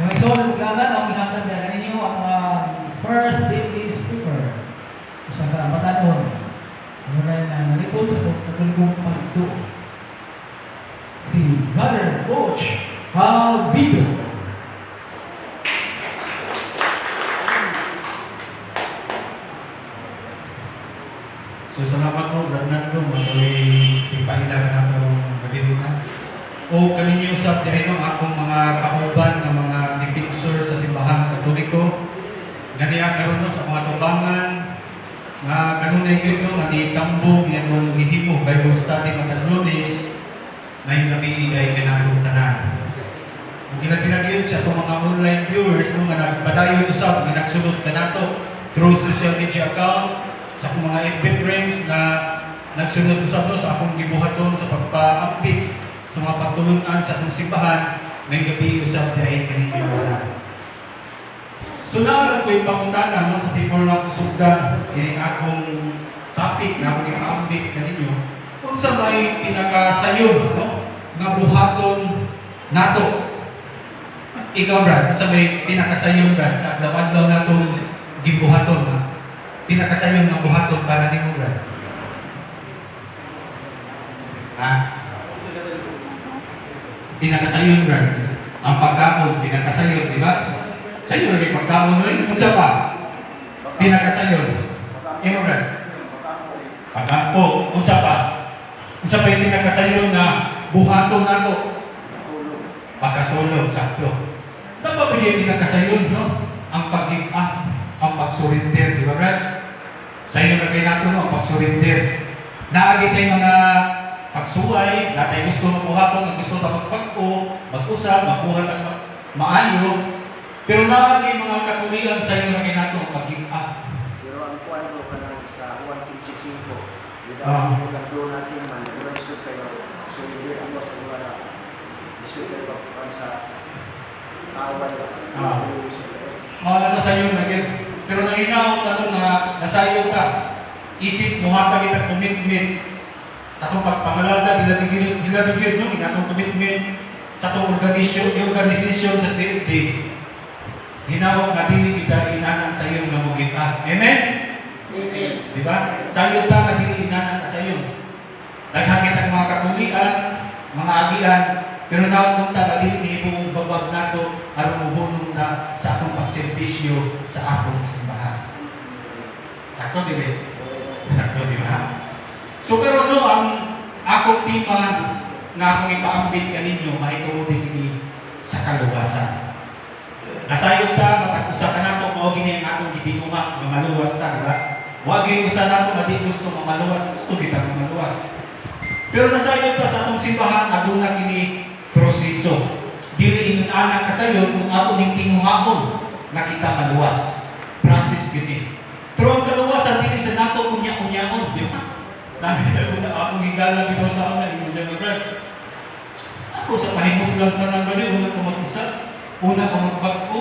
Mga igsoon, buglangan, ang gihatag na ninyo ang first daily speaker. Usa ka batanon. Ano na na nalipod sa Katolikong pagtuo. Si Brother Coach Albido. So salamat mo, Brad Nando, matuloy ipaila ka na itong gabi na. O kaninyo usap diri no akong mga kauban nga mga defensor sa Simbahan Katoliko. Ganiya karon no sa mga tubangan nga kanunay gyud no nga gitambong nga atong gihimo Bible study matag Lunes, ngayong gabi ay kanatong tanan. Ug ginabi sa atong mga online viewers no nga nagpadayon usab nga nagsunod kanato through social media account sa akong mga FB friends na nagsunod usab no sa akong gibuhaton sa pagpaambit sa mga pagtulunan sa atong simbahan ngayong gabi usab diay kaninyo wala. So naaran ko yung pangutana no, before na ako sugdan ining akong topic na akong ipaambit kaninyo, unsa may pinakasayon no nga buhaton nato? Ikaw, Brad, unsa may pinakasayon, Brad, sa adlaw-adlaw natong gibuhaton ha? Pinakasayon nga buhaton para nimo, Brad? Ha? Pinakasayon, Brad. Ang pagkaon, pinakasayon, di ba? Sayon rin pagkaon nun. Unsa pa? Pinakasayon. Imo, Brad? Pagkampo. Unsa pa? Unsa pa yung pinakasayon nga buhaton nato? Pagkatulog, sakto. Dapat ba yung pinakasayon, no? Ang pag-give up, ang pag-surrender, di ba, Brad? Sayo na kayo nato, no? Ang pag-surrender. Naagi tayo mga pagsuway, na tayo gusto ng buhaton, nga gusto ta magpag-o, mag-usap, magbuhat ang maayo. Pero naagi mga katulian, sayo na kayo nato ang pag-give up. Pero ang kuan ko kanang sa Juan 15:5, without yung katlo natin man, wala isod kayo, surrender ang sa mga na, isod kayo pagkuhan sa away. Isod kayo. Mga na sayo na gyud. Pero nanginaot ano nga nasayo ka, isip muhatag itang commitment sa atong pagpangalagad, hilabi gyud no, inatong commitment sa atong organisasyon, organisasyon sa CFD. Hinaot nga dili kita inanang sayo nga mo give up. Amen? Amen. Di ba? Sayo ta nga dili inanang sayo. Daghan kitang mga katulian, mga agian, pero naot unta nga dili nihimo babag nato aron mohunong ta sa atong pagserbisyo sa atong simbahan. Sakto dili? Sakto, di ba? So pero no, ang akong tema nga akong ipaambit kaninyo mahitungod din sa kaluwasan. Nasayod ta matag usa ka nato mao gini ang atong gitinguha nga maluwas ta, di ba? Wa gyud usa nato nga di gusto nga maluwas, gusto kita nga maluwas. Pero nasayod ta sa atong simbahan aduna kini proseso. Dili ingon ana kasayon kung ato ning tinguhaon nga kita maluwas. Process gyud ni. Pero ang kaluwasan dili sa nato unya-unyaon, di ba? Dami na kung akong higala bitaw sa una, ingon siya nga, "Brad. Ako sa pahimos lang tanan ba una ko mag-usap, una ko magbag-o."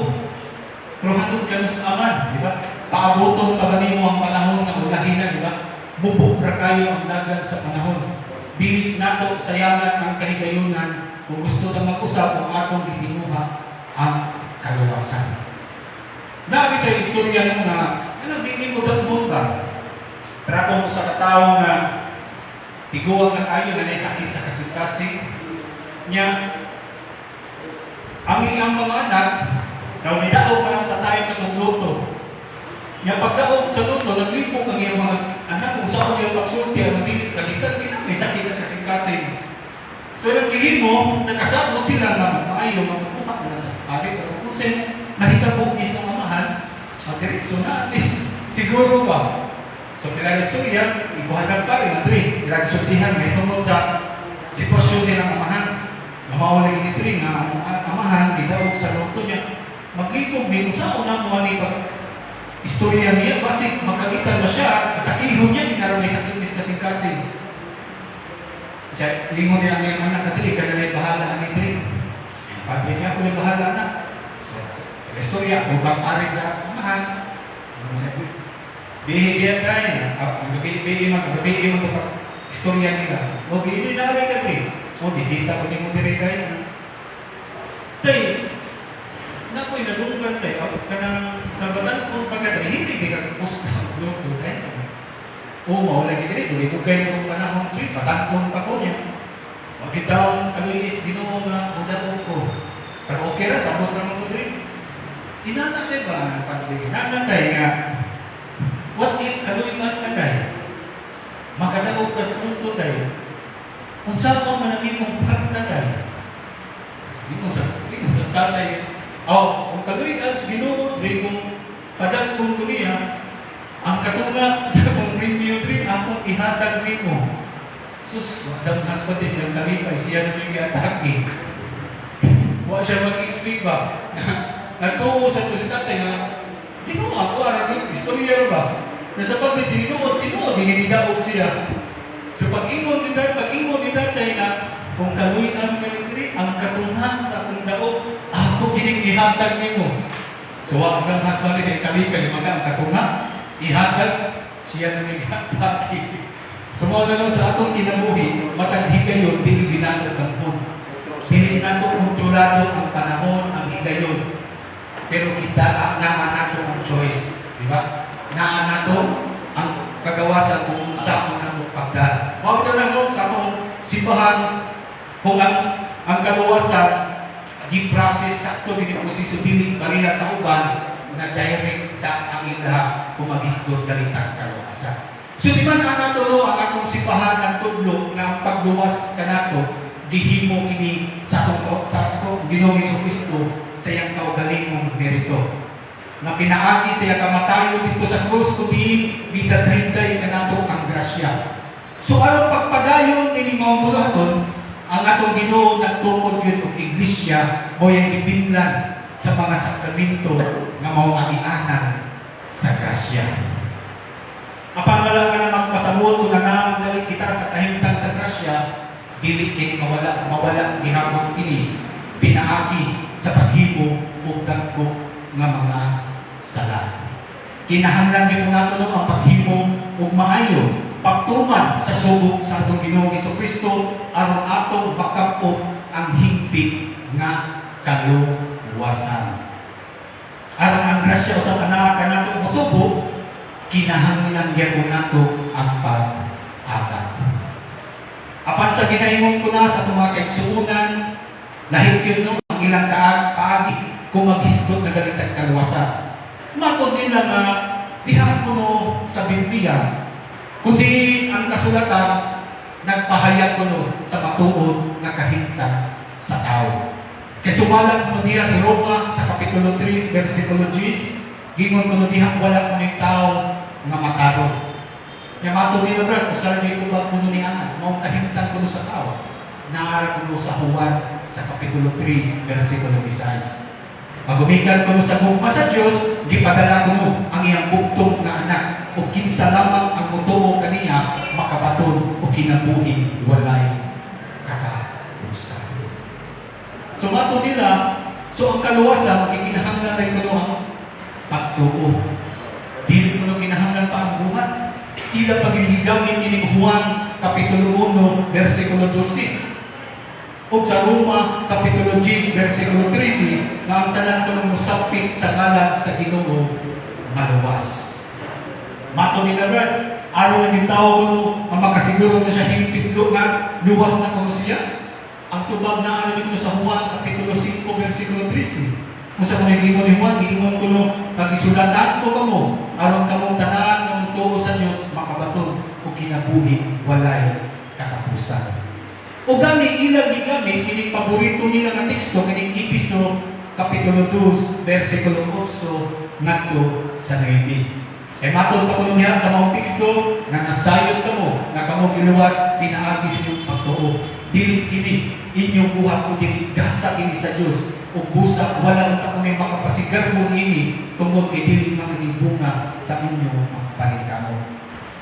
Pero hatod ka sa Aman, di ba? Paaboton pa ba nimo ang panahon nga ulahin na, di ba? Mubok ra kayo ang dagan sa panahon. Dili nato sayangan ang kahigayunan kung gusto ta mag-usap kung atong gitinguha ang kaluwasan. Naami tayo istorya nung nga, ano, di mo dakbon ba? Pero ako sa katao nga tiguang na kayo na sakit sa kasing-kasing niya, ang iyang mga anak, daw midaog pa lang sa tayo katong luto. Nya pagdaog sa luto, naglipok ang iyang mga anak kung saan iyang pagsulti, ang dili kalitan, may sakit sa kasing-kasing. So nagkihimo, nakasabot sila nga maayo, makuha na lang. Pare, pero kung sa'yo, nahitabo is ng amahan, diretso na, at least, siguro ba? So, pila istorya, ibuhagan pa rin, Andre, ilagsultihan, may tungod sa sitwasyon silang amahan. Namawala ni Andre, nga ang amahan, gidaog sa luto niya. Maglipog, may kung saan una mo ni pag istorya niya, basig magkagitan ba siya, at akihon niya, di may sakit is kasing-kasing. Siya, lingon niya ang iyang anak, Andre, ka na bahala ni Andre. Padre siya, ako na bahala na. So, istorya, kung bang arin sa amahan, ano siya, bihi diyan tayo, ang gabi, bihi man, ang gabi man ito istorya nila. O, bihi na rin ka, Dre. O, bisita ko ni mo dire tayo. Tay, Na ko'y nadunggan tay, ako kanang sa batan-on pagka hindi di ka kusta luto tay. O mao lagi diri, dili ko kay nung panahon tri, batan-on pa ko niya. Wa bitaw kami is Ginoo nga mudaog ko. Pero okay ra, sabot ra man ko diri. Inana tay ba, padre? Inana tay nga, what if kaluy-an ka tay? Makadaog ka sa mundo tay. Unsa ko man ang imong partner tay? Ingon sa tatay, oh, kung kaluy-an sa Ginoo, diri kung padagkong ko niya, ang katunga sa akong premium diri, akong ihatag nimo. Sus, Madam husband siyang kalipay, siya na yung giatake. Wa siya mag-explain ba? Nagtuo sa to si tatay nga, Ginoo ako, ara gyud, istorya ba? Na sa pag tinuod, tinuod, ginidaog siya. So pag-ingon ni tatay na, kung kaluy-an ka ni diri, ang katunga sa akong daog, ako gining ihatag nimo. So wa ang husband siya kalipay, mga ang katunga, ihatag, siya na may gihatag. So mao na no, sa atong kinabuhi, matag higayon, dili ginato tampon. Dili nato kontrolado ang panahon, ang higayon. Pero kita, naa nato ang choice, di ba? Naa nato ang kagawasan kung unsa ang atong pagdal. Mao bitaw na no, sa atong simbahan, kung ang kaluwasan gi-process sakto dinhi proseso, dili pareha sa uban nga direct ta ang ilaha kung magisgot galitang kaluwasan. So di man ang nato no, ang atong simbahan nagtudlo nga ang pagluwas kanato gihimo kini sa atong Ginoong Kristo sa iyang kaugalingong merito. Nga pinaagi sa iyang kamatayon dito sa krus kundi midadayday kanato ang grasya. So aron pagpadayon nining mga buluhaton, ang atong Ginoo nagtukod yun og iglesia mo yang gibinlan sa mga sakramento nga mao agianan sa grasya. Apan wala ka na magpasabot kung nangangalit kita sa kahimtang sa grasya, dili kini mawala, mawala gihapon kini pinaagi sa paghimo og dagko nga mga sala. Kinahanglan gyud nato no ang paghimo og maayo, pagtuman sa sugo sa atong Ginoong Kristo aron atong makapot ang hingpit nga kaluwasan. Aron ang grasya usab ana kanato motubo, kinahanglan gyud nato ang pag-abat. Apan sa ginaingon ko na sa atong mga kaigsuonan, lahi gyud no ang ilang kaag paagi kung maghisgot na ganitag kaluwasan. Matod nila nga diha kuno sa Biblia, kundi ang kasulatan nagpahayag kuno sa matuod nga kahimtang sa tao. Kay sumalat kuno diha sa Roma sa Kapitulo 3 versikulo 10, gingon kuno diha wala kuno tao nga matarong. Nya matod nila, brad, usa ra ko ba kuno ni ana, mao kahimtang kuno sa tao. Naara kuno sa Juan sa Kapitulo 3 versikulo 16. Pagumikan kuno sa gugma sa Dios, gipadala kuno ang iyang bugtong nga anak ug kinsa lamang ang motuo kaniya makabaton og kinabuhi walay katapusan. So mato nila, so ang kaluwasan gikinahanglan rin kuno ang pagtuo. Dili kuno kinahanglan pa ang buhat. Ila pag gigamit kining Juan Kapitulo 1 versikulo 12. Ug sa Roma Kapitulo 10 versikulo 13 nga ang tanan kuno mosapit sa ngalan sa Ginoo maluwas. Mato nila, brad, aron lang yung tao kuno nga makasiguro na siya hingpit nga luwas na kuno siya. Ang tubag na ano dito sa Juan Kapitulo 5 versikulo 13. Kung sa mga giingon ni Juan, giingon kuno, "Pag-isulatan ko kamo, aron kamong tanan nga motuo sa Dios makabaton og kinabuhi walay katapusan." O gani ilang gigamit kining paborito nila nga teksto, kining Episo Kapitulo 2 versikulo 8 ngadto sa 9. Kay matod pa kuno niya sa maong teksto nga nasayod kamo nga kamo giluwas pinaagi sa inyong pagtuo. Dili kini inyong buhat kundi gasa kini sa Dios ug busa wala unta kami makapasigarbo niini tungod kay dili man kini bunga sa inyong paningkamot.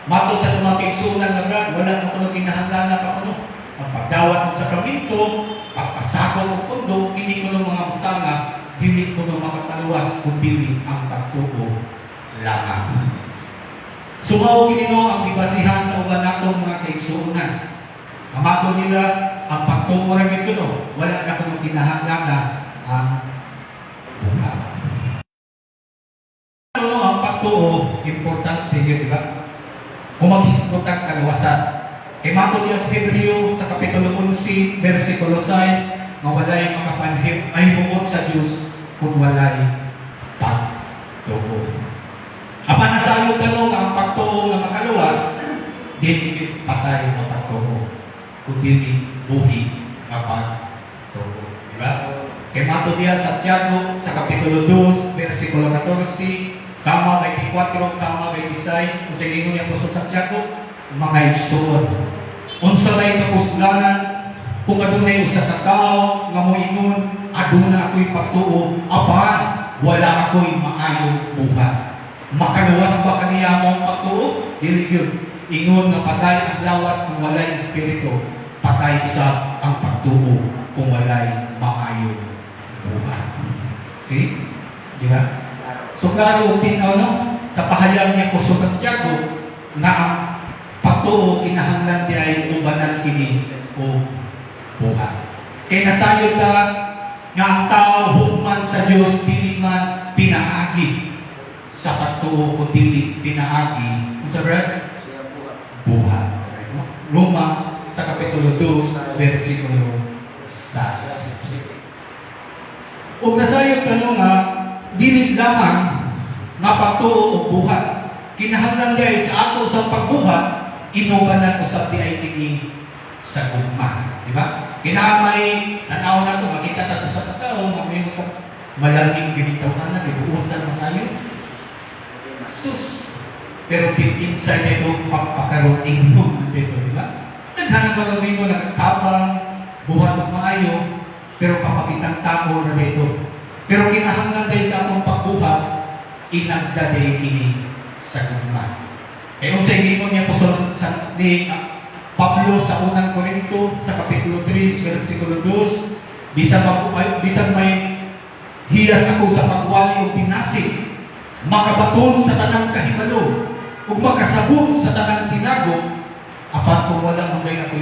Matod sa mga kaigsuonan nga brad, wala mo kuno kinahanglan pa kuno ang pagdawat og sakramento, pagpasakop og pundok, kini kuno mga butanga dili kuno makapaluwas kung dili ang pagtuo lamang. Sumaw kini no ang gibasihan sa uban natong mga kaigsuonan. Ang matod nila, ang pagtuo ra gyud kuno, wala na kuno kinahanglan na ang buhat. Importante yun, di ba? Kung maghisgot ang kaluwasan. Kay mato diya sa Hebreo sa Kapitulo 11, versikulo 6, nga walay makapanhim ay buot sa Dios kung walay pagtuo. Apan nasayod ta, no, nga ang pagtuo nga makaluwas, dili patay nga pagtuo, kun dili buhi nga pagtuo. Di ba? Kay mato diya sa Santiago sa Kapitulo 2, versikulo 14, kama 24, kama 26, kung sa ingon ni Apostol Santiago, "Mga igsoon, unsa may kapuslanan kung adunay usa ka tawo nga moingon, 'Aduna ako'y pagtuo,' apan wala ako'y maayong buhat? Makaluwas ba kaniya maong pagtuo? Dili gyud. Ingon nga patay ang lawas kung walay espiritu, patay usab ang pagtuo kung walay maayong buhat." See? Di ba? Klaro. So klaro og tin-aw, no, sa pahayag ni Apostol Santiago na ang pagtuo kinahanglan diay ubanan kini og buhat. Kay nasayod ta nga ang tao hukman sa Dios dili man pinaagi sa pagtuo kun dili pinaagi unsa, Brad? Siya buhat. Buhat. Right, no? Roma sa Kapitulo 2 versikulo 6. Ug nasayod ta, no, nga dili lamang nga pagtuo og buhat. Kinahanglan diay sa ato sa pagbuhat inubanan usab diay kini sa gugma, di ba? Kinamay tan-aw nato, makita ta sa tao nga may ka malanging binitaw na kay buotan man kayo. Sus. Pero deep inside ito, pagpakaroon ingnon dito, di ba? Naghanap ka ng mo, nagtabang, buhat og maayo, pero papakitang tao na dito. Pero kinahanglan tayo sa atong pagbuhat, inagda day kini sa gugma. Kaya kung sa ingon niya po sa, ni Pablo sa Unang Korinto, sa Kapitulo 3, versikulo 2, bisan, mag, bisan may hiyas ako sa pagwali o tinasig, makabaton sa tanang kahibalo, ug makasabot sa tanang tinago, apan kung wala man gay ako,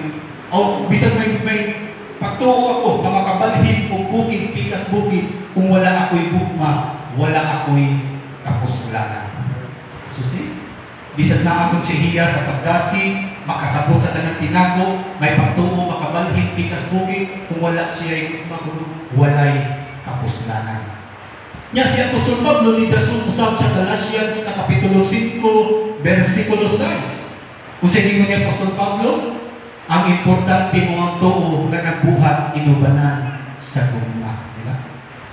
o bisan may pagtuo ako na makabalhin og bukid, pikas bukid, kung wala ako'y gugma, wala ako'y kapuslanan. Susi, bisan na akong siya hiya sa pagdasi, makasabot sa tanang tinago, may pagtuo, makabalhin, pikas bukid, kung wala siya gugma, walay kapuslanan. Nya si Apostol Pablo ni dason usab sa Galatians na Kapitulo 5, versikulo 6. Kung sa ingon ni Apostol Pablo, ang importante mo ang tuo nga nagbuhat inubanan sa gugma, di ba?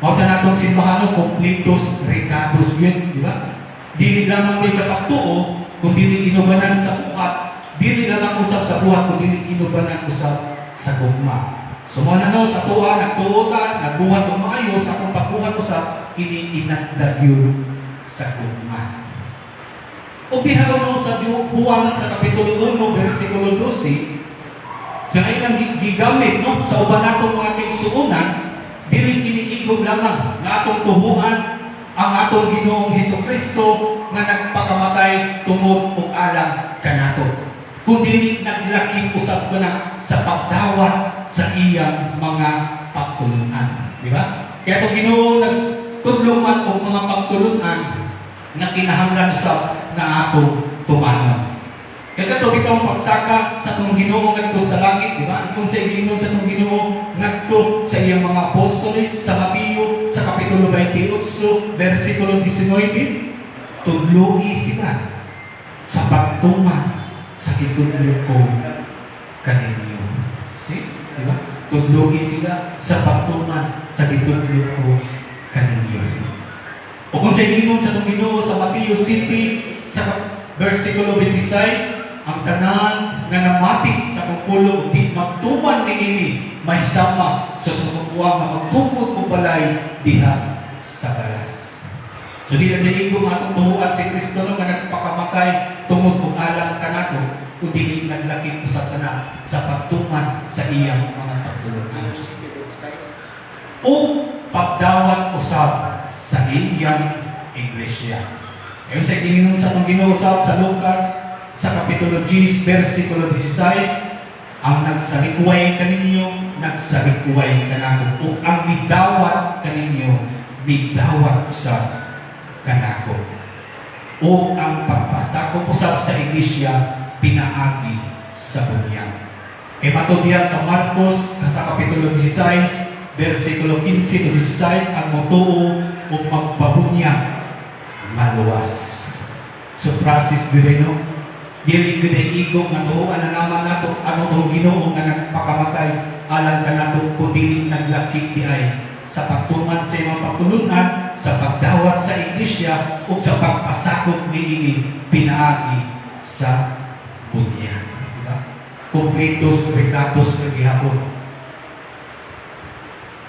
Mao ta natong simbahano kompletos recados yun, di ba? Dili lamang di sa pagtuo, kung dili inubanan sa buhat, dili lamang usab sa buhat, kung dili inubanan usab sa gugma. So mo na, no, sa tuwa, nagtuo ta, nagbuhat og maayo, sa akong pagbuhat usab, kini inagda gyud sa gugma. O diha, no, sa Juan sa Kapitulo 1, versikulo 12, sa ilang gigamit, no, sa uban natong mga kaigsuonan, dili kini igom lamang nga atong tuhuan ang atong Ginoong Hesus Kristo nga nagpakamatay tungod og alang kanato, kundi naglakip usab kana sa pagdawat sa iyang mga pagtulunan. Di ba? Kaya itong Ginoo nagtudlo man og mga pagtulunan nga kinahanglan usab nga atong tumanon. Kaya kato bitaw ang pagsaka sa atong Ginoo ngadto sa langit, di ba? Ingon sa ingon sa atong Ginoo ngadto sa iyang mga apostoles sa Mateo sa Kapitulo 28 versikulo 19, "Tudloi sila sa pagtuman sa gitudlo ko kaninyo." See? Di ba? "Tudloi sila sa pagtuman sa gitudlo ko kaninyo." O kung sa ingon sa atong Ginoo sa Mateo 7 sa versikulo 26, "Ang tanan nga namati sa akong pulong ug di magtuman niini mahisama sa sumukuha nga magtukod og balay diha sa balas." So di na diinggo nga atong tuhuan si Kristo, no, nga nagpakamatay tungod og alang kanato, kun dili naglakip usab kana sa pagtuman sa iyang mga pagtulunan o pagdawat usab sa iyang iglesia. Ayon sa giningon sa atong Ginoo usab sa Lucas sa Kapitulo 10 versikulo 16, "Ang nagsalikway kaninyo, nagsalikway kanako, ug ang midawat kaninyo, midawat usab kanako." O ang pagpasakop usab sa iglesia pinaagi sa bunyag. Kay matod diha sa Marcos sa Kapitulo 16 versikulo 15 to 16, ang motuo ug magpabunyag maluwas. So process gyud, no? Dili gyud ay igo nga tuoan na naman nato ano tong Ginoo nga nagpakamatay alang kanato kung dili naglakip di ay sa pagtuman sa imong pagtulunan, sa pagdawat sa iglesia ug sa pagpasakop niini pinaagi sa bunyag. Diba? Kompletos recados na gihapon.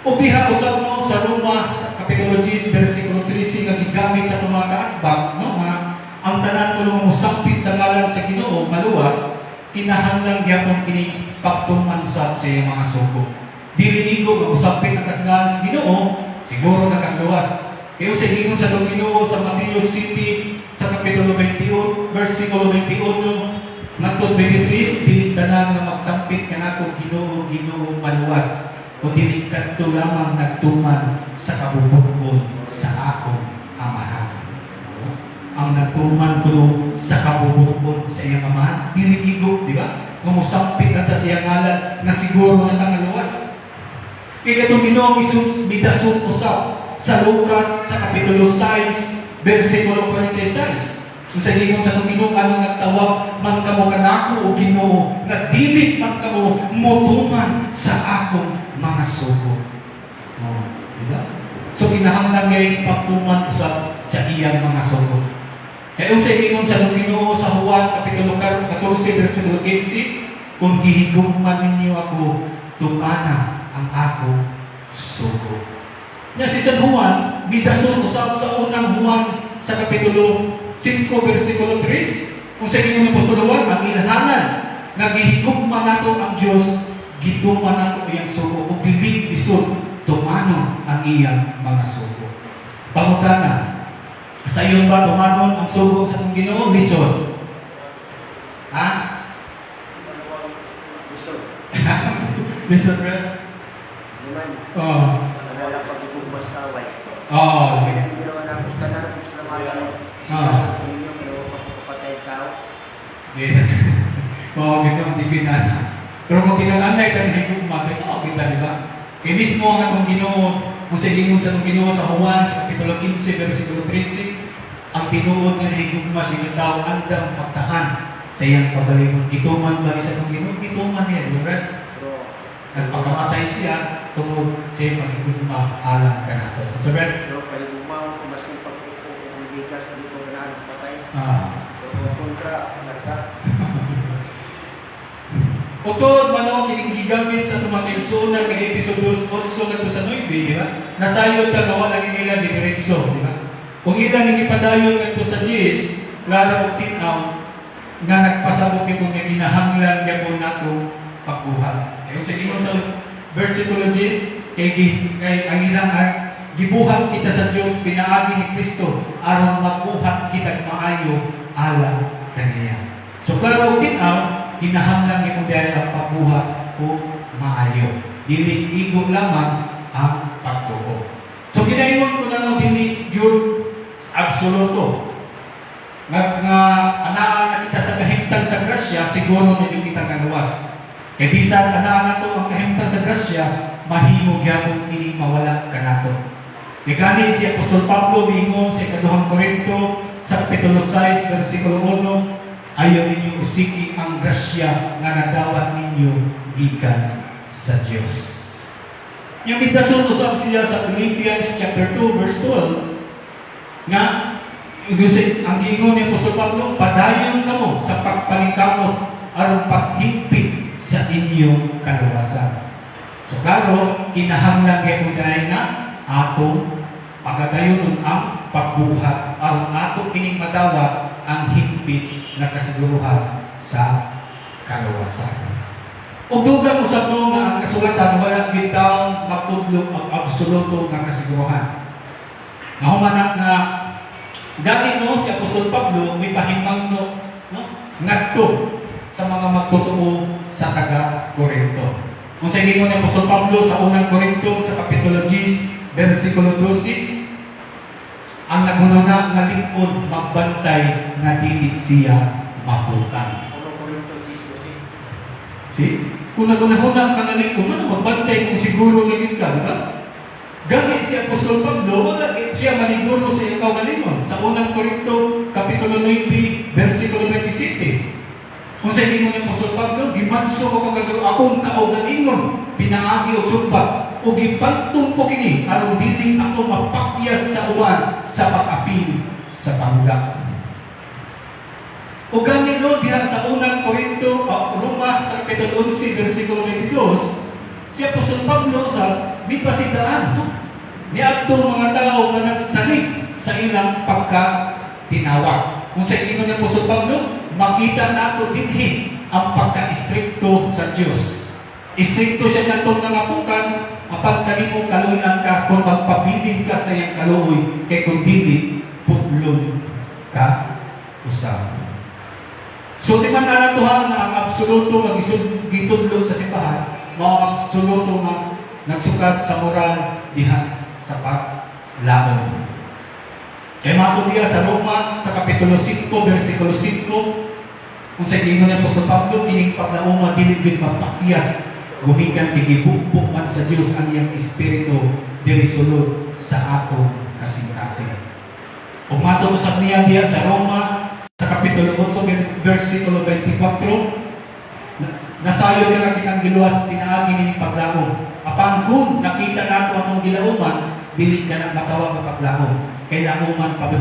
Ug diha usab, no, sa Roma sa Kapitulo 10 versikulo 13 nga gigamit sa atong mga kaatbang, no, nga ang tanan kuno mosampit sa ngalan sa Ginoo maluwas, kinahanglan gyapon kini pagtuman usab sa iyang mga sugo. Dili igo nga mosampit ang sa ngalan sa Ginoo, siguro na kang luwas. Kaya sa ingon sa atong Ginoo sa Mateo City sa Kapitulo 21 versikulo 21 ngadto sa 23, dili tanan nga magsampit kanako, "Ginoo, Ginoo," maluwas, kun dili kadto lamang nagtuman sa kabubut-on sa akong Amahan. Ang nagtuman kuno sa kabubut-on sa iyang Amahan, dili igo, di ba? Nga mosampit na ta sa iyang ngalan nga siguro na ta nga luwas. Kay katong Ginoong Hesus midasok usab sa Lucas sa Kapitulo 6 versikulo 46. Kung sa ingon sa atong Ginoo, "Ano nagtawag man kamo kanako o Ginoo nga dili man kamo motuman sa akong mga sugo?" Oh, di ba? So kinahanglan kay pagtuman usab sa iyang mga sugo. Kaya kung sa ingon sa atong Ginoo sa Juan Kapitulo 14 versikulo 15, "Kung gihigugma ninyo ako, tumana ang akong sugo." Nya si San Juan, gidasol usab sa Unang Juan sa Kapitulo 5 versikulo 3. Kung sa ingon ni Apostol Juan, ang ilhanan nga gihigugma nato ang Dios, gituman nato iyang sugo ug dili lisod tumanon ang iyang mga sugo. Pangutana, sa iyon ba tumanon ang sugo sa atong Ginoo? Lisod? Ha? Lisod. Lisod, bro? Naman, Oo. wala pag-igugma sa kaway. Kaya ginawa na ako sa tanan, salamatan mo. Sa ninyo, kaya wala pagpapatay tao. Yeah. Oo, gano'n, di kinana. Pero kung kinanganay ka na higugma, kaya oo, kita, di ba? Kaya mismo ang atong Ginoo, kung sa ingon sa atong Ginoo sa Juan, sa Kapitulo 15, versikulo 13, ang tinuod nga nahigugma siya tao, andam pagtahan sa iyang pagalingon. Gituman ba sa atong Ginoo? Gituman niya, di ba? Pero, Nagpakamatay siya tungod sa iyang pagigugma alang kanato. So, Brad, pero pahigugma ko, mas yung pag-upo kung bigas, hindi ko ganahan patay. Pero kontra, narka. Utod man kining gigamit sa atong mga kaigsuonan kay episode 8 ngadto sa 9, di ba? Nasayod ta nga wala ni nila diretso, di ba? Kung ila ning ipadayon ngadto sa 10, klaro og tin-aw nga nagpasabot gyud nga ginahanglan gyapon nato pagbuhat. Ayon sa ingon sa versikulo 10, kay ang ilang gibuhat kita sa Dios pinaagi ni Kristo aron magbuhat kita maayo alang kaniya. So klaro og tin-aw, kinahanglan gyud dahil ang pagbuhat o maayo. Dili igo lamang ang pagtuo. So ginaingon ko na, no, dili gyud absoluto. Nga anaa na kita sa kahimtang sa grasya, siguro na gyud kita nga luwas. Kay bisan anaa nato ang kahimtang sa grasya, mahimo gyapon kini mawala kanato. Kay gani si Apostol Pablo miingon sa Ikaduhang Korinto sa Kapitulo 6 versikulo 1, "Ayaw ninyo usiki ang grasya nga nadawat ninyo gikan sa Dios." Yung gidasol usab siya sa Philippians chapter 2 verse 12 nga ang giingon ni Apostol Pablo, "Padayon kamo sa pagpaningkamot aron paghimpit sa inyong kaluwasan." So klaro, kinahanglan kay dahil nga atong pagkatayonon ang pagbuhat aron ato kining madawat ang higpit na kasiguruhan sa kaluwasan. Ug dugang usab, no, nga ang kasulatan wala gyud taong magtudlo ang absoluto nga kasiguruhan. Nga humanak nga gani, no, si Apostol Pablo may pahimangno, no, ngadto sa mga magtotoo sa taga Corinto. Kung sa ingon ni Apostol Pablo sa Unang Corinto sa Kapitulo 10 versikulo 12, Ang naghunahuna nga lig-on magbantay nga dili siya mahukan. 1 Corinto 10:12. See? Kung naghunahuna ka nga lig-on, ano magbantay kung siguro na gyud ka, di ba? Gani si Apostol Pablo, wala siya maniguro sa iyang kaugalingon. Sa unang Korinto, Kapitulo 9, versikulo 27. Kung sa ingon ni Apostol Pablo, gimanso ko kag akong kaugalingon, pinaagi og sumpa, ug gipantong ko kini aron dili ako mapakyas sa uban sa pag-apil sa bangga. O gani no, diha sa unang Korinto, Roma, sa Kapitulo 11, versikulo 22, si Apostol Pablo sa mipasidaan, no? Niadtong mga tao nga nagsalig sa ilang pagkatinawag. Kung sa ingon ni Apostol Pablo, makita nato dinhi ang pagka-istrikto sa Dios. Istrikto siya natong nangapukan, apan kanimo kaluoyan ka kung magpabilin ka sa iyang kaluoy, kay kung dili, putlon ka usab. So di man na nga ang absoluto nga gitudlo sa simbahan, mao ang absoluto nga nagsukat sa moral diha sa paglaom. Kay mato diya sa Roma sa Kapitulo 5 versikulo 5, kung sa ingon ni Apostol Pablo, kining paglaoma dili gyud mapakyas gumikan kay gibukbuk man sa Dios ang iyang espiritu diri sulod sa atong kasing-kasing. Ug mato usab niya diha sa Roma sa Kapitulo 8 versikulo 24, nasayo nga kitang giluwas pinaagi ning paglaom. Apan kung nakita nato atong gilauman, dili ka na matawag nga paglaom. Kay lauman pa ba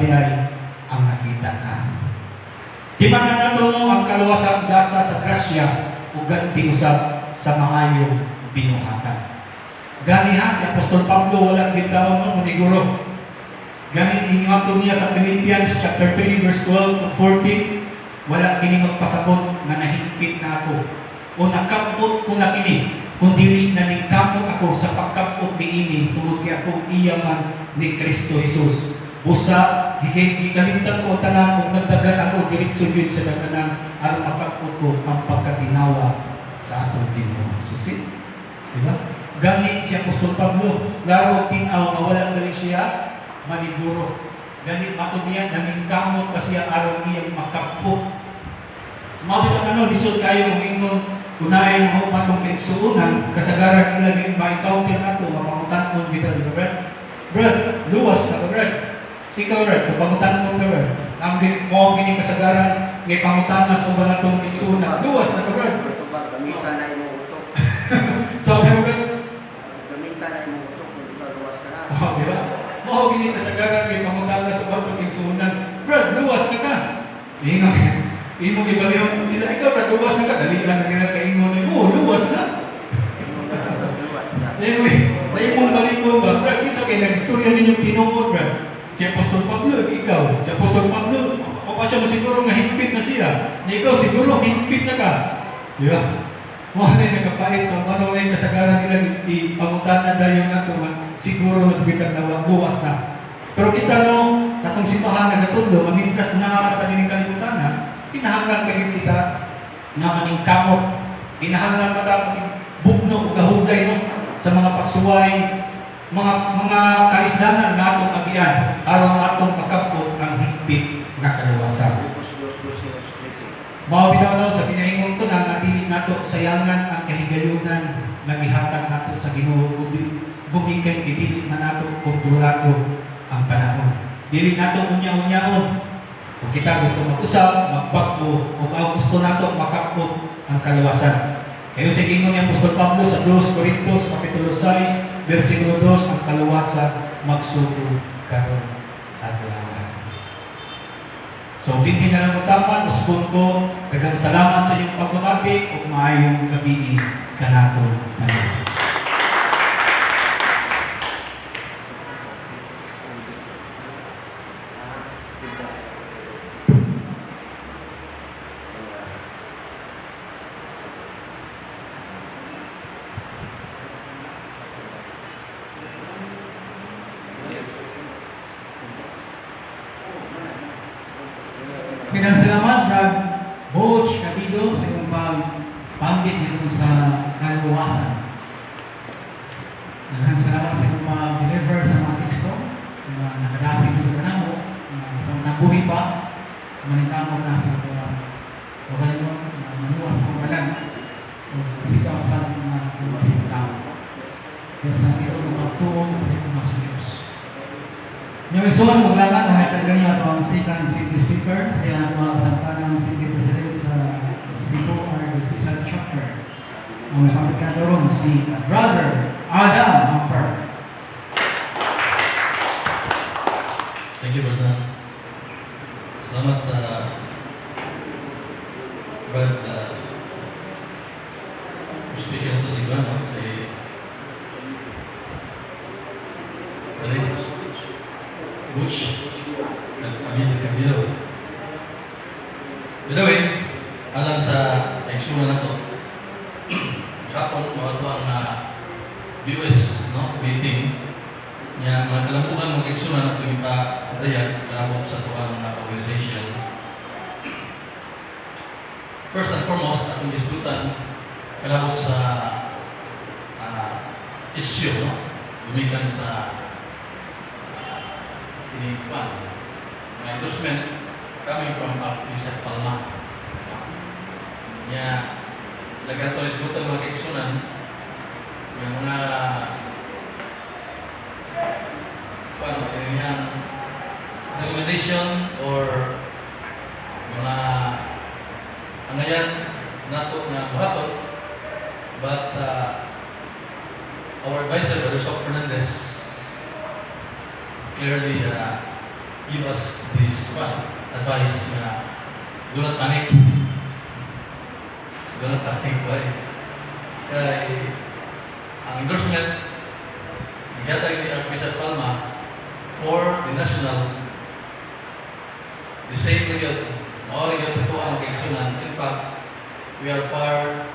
ang nakita na. Di man na nato no, ang kaluwasan gasa sa grasya ug ganti usab sa maayong binuhatan. Gani ha, si Apostol Pablo wala bitaw no, maniguro. Gani ingato niya sa Philippians chapter 3 verse 12 to 14, wala kini magpasabot nga nahigpit na ako o nakapot ko na kini, kun dili na ningkamot ako sa pagkapot niini tungod kay ako iya man ni Kristo Jesus. Busa gikalimtan ko ang tanan ug nagdagan ako diretso gyud sa daganan aron makapot ko ang pagkatinawa sa atong Ginoo. So see? Di ba? Gani si Apostol Pablo, laro tin-aw nga wala gali siya maniguro. Gani matud niya naningkamot pa siya aron iyang makapot. Mao bitaw ano lisod kayo moingon kunaay mo matong kaigsuonan kasagaran ila gyud ma-encounter nato mapangutan-on bitaw, di ba, Brad? Brad, luwas na ka, Brad. Ikaw, Brad, kung pangutan-on ka, Brad. Ang mo gini kasagaran ngay pangutana sa uban natong kaigsuonan, luwas na ka, Brad. Ito ba, gamitan na imong utok. So, Brad, Gamitan na imong utok kung ikaw luwas ka na. Oh, di ba? Mao gini kasagaran ngay pangutana sa uban natong kaigsuonan. Brad, luwas na ka. Ingon, imong ibalihon sila, ikaw, Brad, luwas na ka. Dalian na nila kaingon, oh, luwas na. Imong na, luwas na. Anyway, naimong malikon ba? Brad, kinsa kay nag-istorya ninyong tinuod, Brad? Si Apostol Pablo, ikaw. Si Apostol Pablo, o pa siya mo siguro nga higpit na siya. Na ikaw siguro higpit na ka. Di ba? Wala na nakapait. So, ano na yung kasagaran nila ipangutana dayon nato man, siguro nagbitan na buwas na. Pero kita no, sa atong simbahan nagatudlo, mamintras na ka ning kalibutan na, kinahanglan ka kita nga maningkamot. Kinahanglan ka ta bugno ug gahugay no sa mga pagsuway, mga kalisdanan nga atong agian aron atong makabot ang higpit nga kaluwasan. Filipos 2:12-13. Mao bitaw no sa ginaingon ko na nga dili nato sayangan ang kahigayunan nga gihatag nato sa Ginoo gumikan kay dili man nato kontrolado ang panahon. Dili nato unya-unyaon. Kung kita gusto mag-usab, magbag-o, o kung gusto nato makabot ang kaluwasan. Kaya sa gingon ni Apostol Pablo sa 2 Corintios kapitulo 6 versikulo 2, ang kaluwasan magsugod karon adlaw. So, dinhi na lang utaman, usbon ko, daghang salamat sa inyong pagmamati ug maayong gabi kanato tanan. Daghang salamat, Brad Butch Cabido, sa iyong pagbanggit dito sa kaluwasan. Daghang salamat sa iyong pag-deliver sa mga teksto na nakadasig sa buhi pa, maningkamot na sa atong kaugalingon, manuwas sa balan, o sikaw sa mga mga tao. Kaya sa ito ng pagtuo, pati sa Diyos. Nya ison, maglalan, ang talaga niyo ato ang second city speaker, siya ang mga kasamtanang city president sa Cebu Archdiocese Chapter. Ang may pamit si Brother Adam Hamper. Thank you, Brother. Salamat, Brad, speaker to si Glenn, no? Si, sorry, Butch, Camilo, Camilo. By the way, alam sa eksuna na to, hapon, mga ito ang BOS, no, meeting niya, mga kalambuan mga eksuna na ito ipa-dayag, kalabot sa tuang organization. First and foremost, atong gisgutan, kalabot sa issue, no? Gumikan sa kinikuan, mga endorsement coming from Archbishop Palma. Niya, lagato isgutan mga kaigsunan, yung mga paano, yung recommendation or mga angayan nato nga buhaton, but our advisor, Brother Sok Fernandez, clearly give us this one advice na do not panic. Do not panic. Why? Kay ang endorsement gihatag ni Archbishop Palma for the national, the same period, mao ra gyud sa tuwa ang kaigsunan. In fact, we are far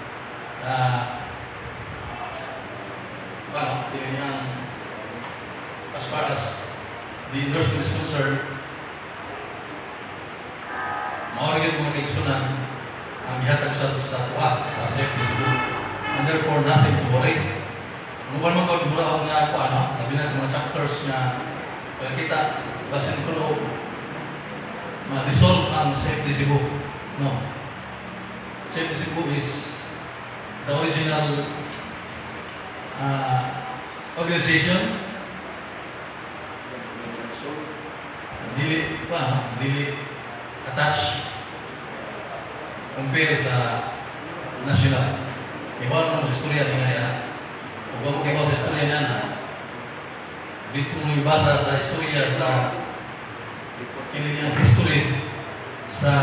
paano, ang as far as the endorsement is concerned, mao ra gyud mga kaigsunan ang gihatag sa tuwa sa safety Cebu, and therefore nothing to worry. Ang uban man gud mura og nga kuan, no, labi na sa mga chapters nga pagkita basin kuno ma-dissolve ang Safety Cebu. No. Safety Cebu is the original organization, dili pa, no? Dili attached compare sa national. Iwan mo sa istorya niya yan. Kung mo kibaw sa istorya niya na, dito mo ibasa sa istorya sa kini niyang history sa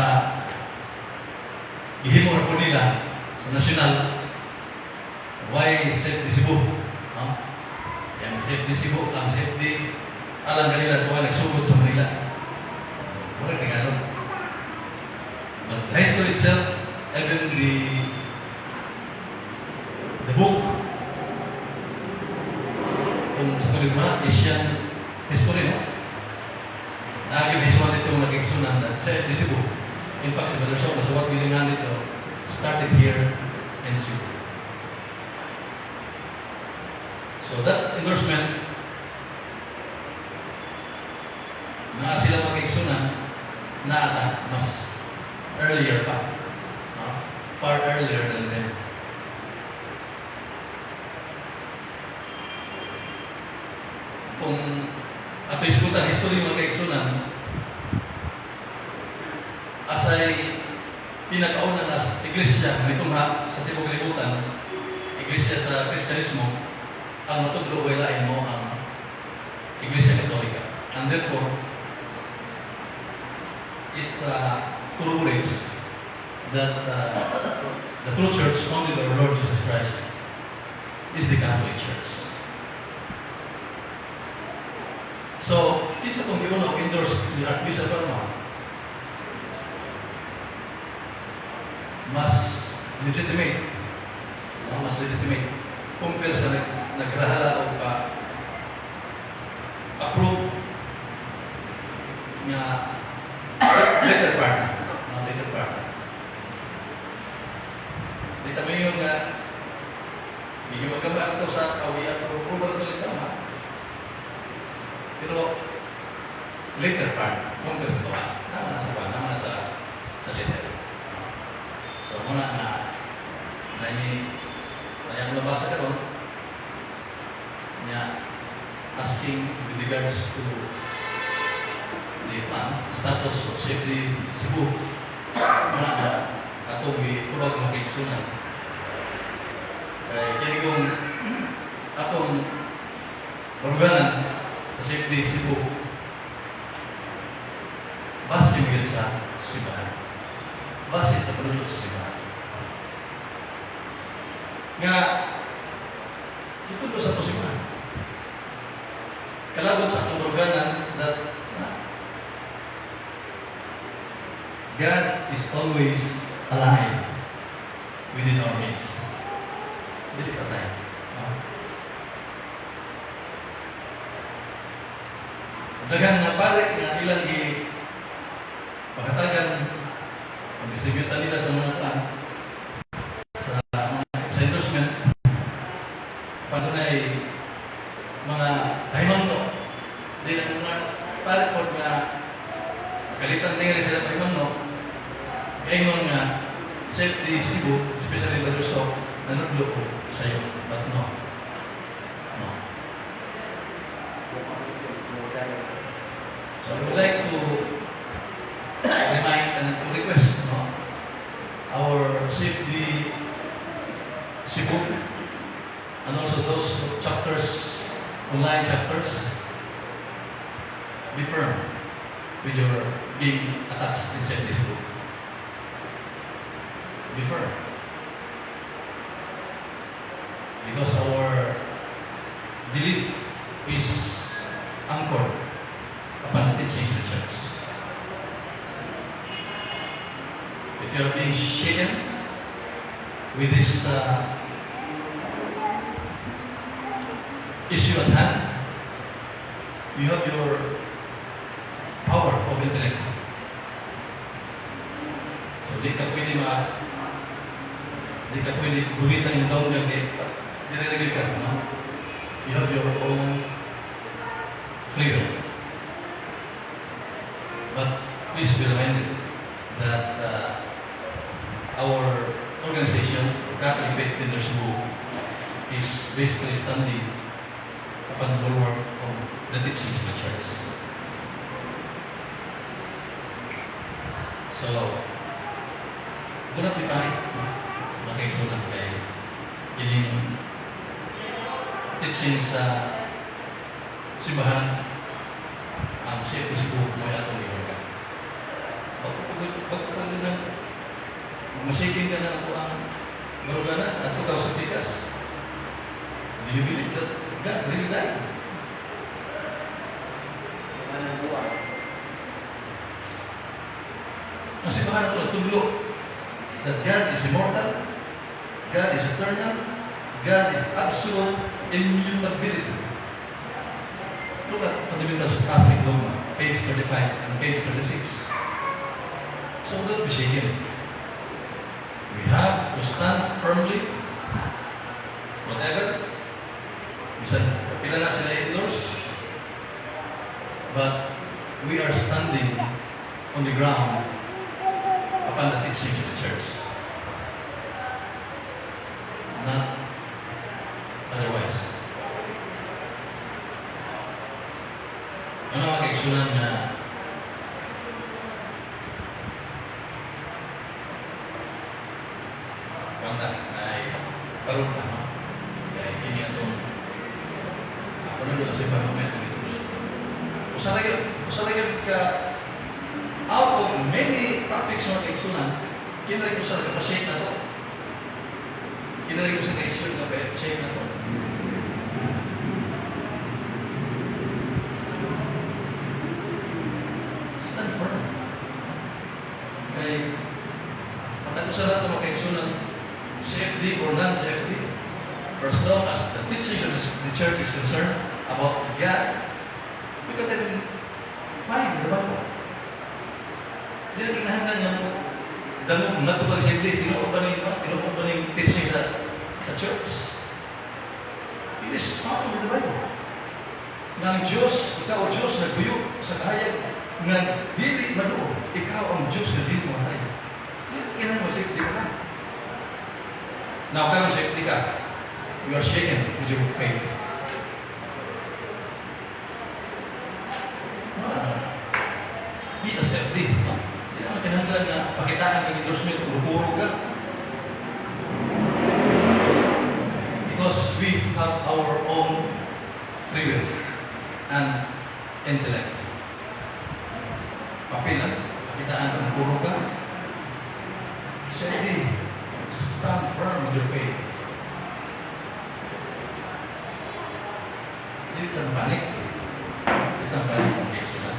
gihimo po nila sa national, why Safety Cebu, no? Yang Safety Cebu, ang safety alam kanila tuwa nagsugod sa Manila. Wala Tagalog. But the history itself, even the book kung sa tuloy mo, Asian history, no? Naagyo visual dito mga kaigsunan that Safety Cebu. In fact, si Brother Shaw, nasuwat gilingan dito, started here in Cebu. So that endorsement, na sila mga kaigsunan, na ata, mas earlier pa. No? Far earlier than them. Kung ato isgutan history mga kaigsunan, asay pinakauna nga iglesia nitungha sa tibuok kalibutan, iglesia sa Kristyanismo, ang matudlo way lain mo ang Iglesia Katolika. And therefore, it corroborates that the true church founded by our Lord Jesus Christ is the Catholic Church. So, kinsa tong giuna endorse ni Archbishop Palma, mas legitimate, no? Mas legitimate compare sa nagrahala o pa approve nga later part, no? Later part. Dito mo yun nga hindi magkama ito sa kawiya pero approval ito tama. Pero Later part, kung sa tuwa, naman sa tuwa, naman sa letter. So, muna na, na ni, na yung nabasa karon niya asking with regards to the plan, status of safety Cebu, muna na atong gitubag mga kaigsunan. Kay kini kong atong baruganan sa safety Cebu, base mo sa simbahan. Base sa panulok sa simbahan. Nga, ito sa to simbahan. Kalabot sa atong baruganan that God is always alive within our midst. Dili patay. No? Daghan nga pare nga ilang gi pakatagan pag-distribute nila sa mga plan sa mga sa endorsement padunay mga kahimangno di lang mga pare pod nga kalitan tingali sila pahimangno kaingon nga safety Cebu, especially Brother Sok, nanudlo ko sa iyo, but no, no. So I would like to remind and to request, no, our safety Cebu and also those chapters, online chapters, be firm with your being attached in safety Cebu. Be firm. Because our belief is anchored upon the teachings of the church. If you are being shaken with this issue at hand, you have your power of intellect. So di ka pwede guhitan yung daon nga kay dire ka, no? You have your own free will. But please be reminded that our organization, Catholic Faith Defenders Cebu, is basically standing upon the bulwark of the teachings of the church. So, do not be panic, no? Makaisulat kay ining teaching sa simbahan ang safety Cebu mo atong gibarka. Pagpapagod na masiking ka na ako ang baruganan at tukaw sa pikas. Do you believe that God really died? Anong buwan? Ang simbahan nato nagtudlo that God is immortal, God is eternal, God is absolute immutability. Look at Fundamentals of Catholic Dogma, page 35 and page 36. So don't be shaken. We have to stand firmly, whatever. Bisan pila na sila endorse, but we are standing on the ground upon the teachings of the church. Not otherwise. Ano mga kaigsunan nga kwanta na ay karon na, no? Kaya kini atong panundo sa simbahan mo ito ito. Usa ra gyud ka out of many topics mga kaigsunan, kini ra gyud usa ka pa-shake na to. Kini ra gyud usa ka issue nga pa-shake na to. Stand firm. Kay matag usa ra to mga kaigsunan, safety or non-safety, for as long as the teaching of the church is concerned about God, we can even find the Bible. Di na kinahanglan nga mo dangog nga tubag safety, tinuod ba ning tinuod ba ning teaching sa church? It is found in the Bible. Nga ang Diyos, ikaw o Diyos, nagbuyo sa kahayag. Nga dili maduol, ikaw ang Diyos nga dili mo. Dili kailangan mo safety ka. Now, karon safety ka. You are shaken with your faith. Ah, be a safety, no? Di naman kinahanglan nga pakitaan ng endorsement, puro ka. Because we have our own free will and intellect. Papel lang, pakitaan ka, puro ka. Safety, stand firm with your faith. Dili ta panik. Dili ta panik ang case na.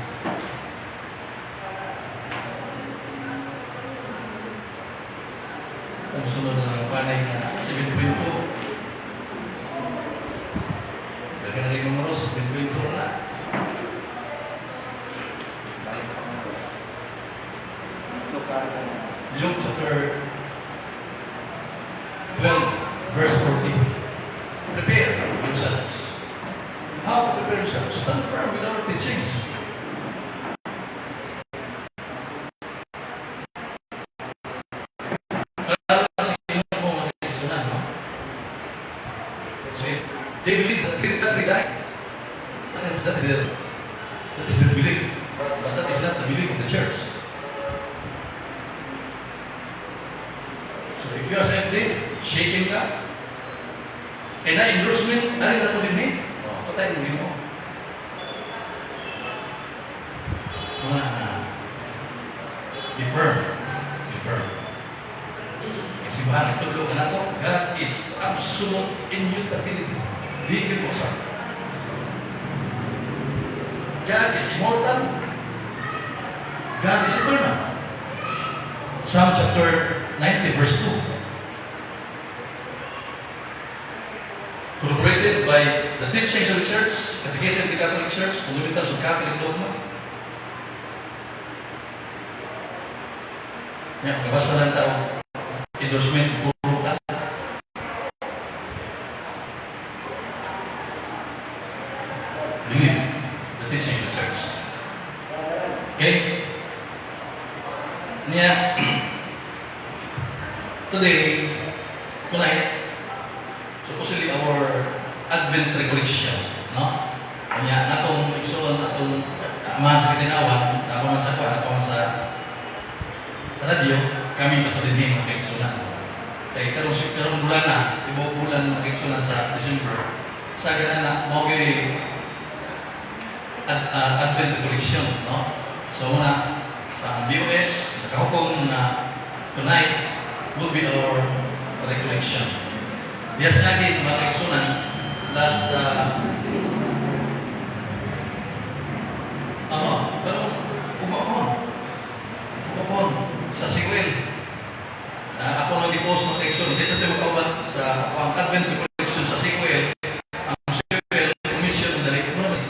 Ang sunod na ng panay na 7.2. Lagi na kayo oras, 7.4 na. Ito ka Luke chapter 12, verse 40. Prepare yourselves. How to prepare yourselves? Stand firm with our teachings. Klaro kasi yun mo mga kaigsunan, no? So, they believe that they die. That is their belief. But that is not the belief of the church. So if you are SFD, shaken ka, kaya na endorsement, ano na mo din eh? Oh, patay mo mo. Mga be firm. Be firm. Kasi bahan, nagtudlo ka na to, God is absolute immutability. Di mo sa. God is immortal. God is eternal. Psalm chapter 90, verse 2. Corroborated by the teachings of the Church, Catechism of the Catholic Church, Fundamentals of Catholic Dogma. Yan, nabasa lang tao, endorsement, puro ka. Believe the teaching of the Church. Okay? Niya, today, tonight, supposedly our Advent recollection, no? Kanya, natong igsoon, atong amahan sa katinawan, ako man sa kuwan, ako man sa radyo, kami patulin mga kaigsunan. Kaya karong karong bulan na, tibuok bulan mga kaigsunan sa December, sa gana na, mao gyud Advent recollection, no? So muna, sa BOS, nakahukom na tonight will be our recollection. Yes, lagi mga kaigsunan, last, ano, pero ugapon, sa Siguel. Na ako nang i-post ng kaigsunan, hindi sa tayo makauban sa ang Advent recollection sa Siguel, ang Siguel Commission on the Lake mo naman.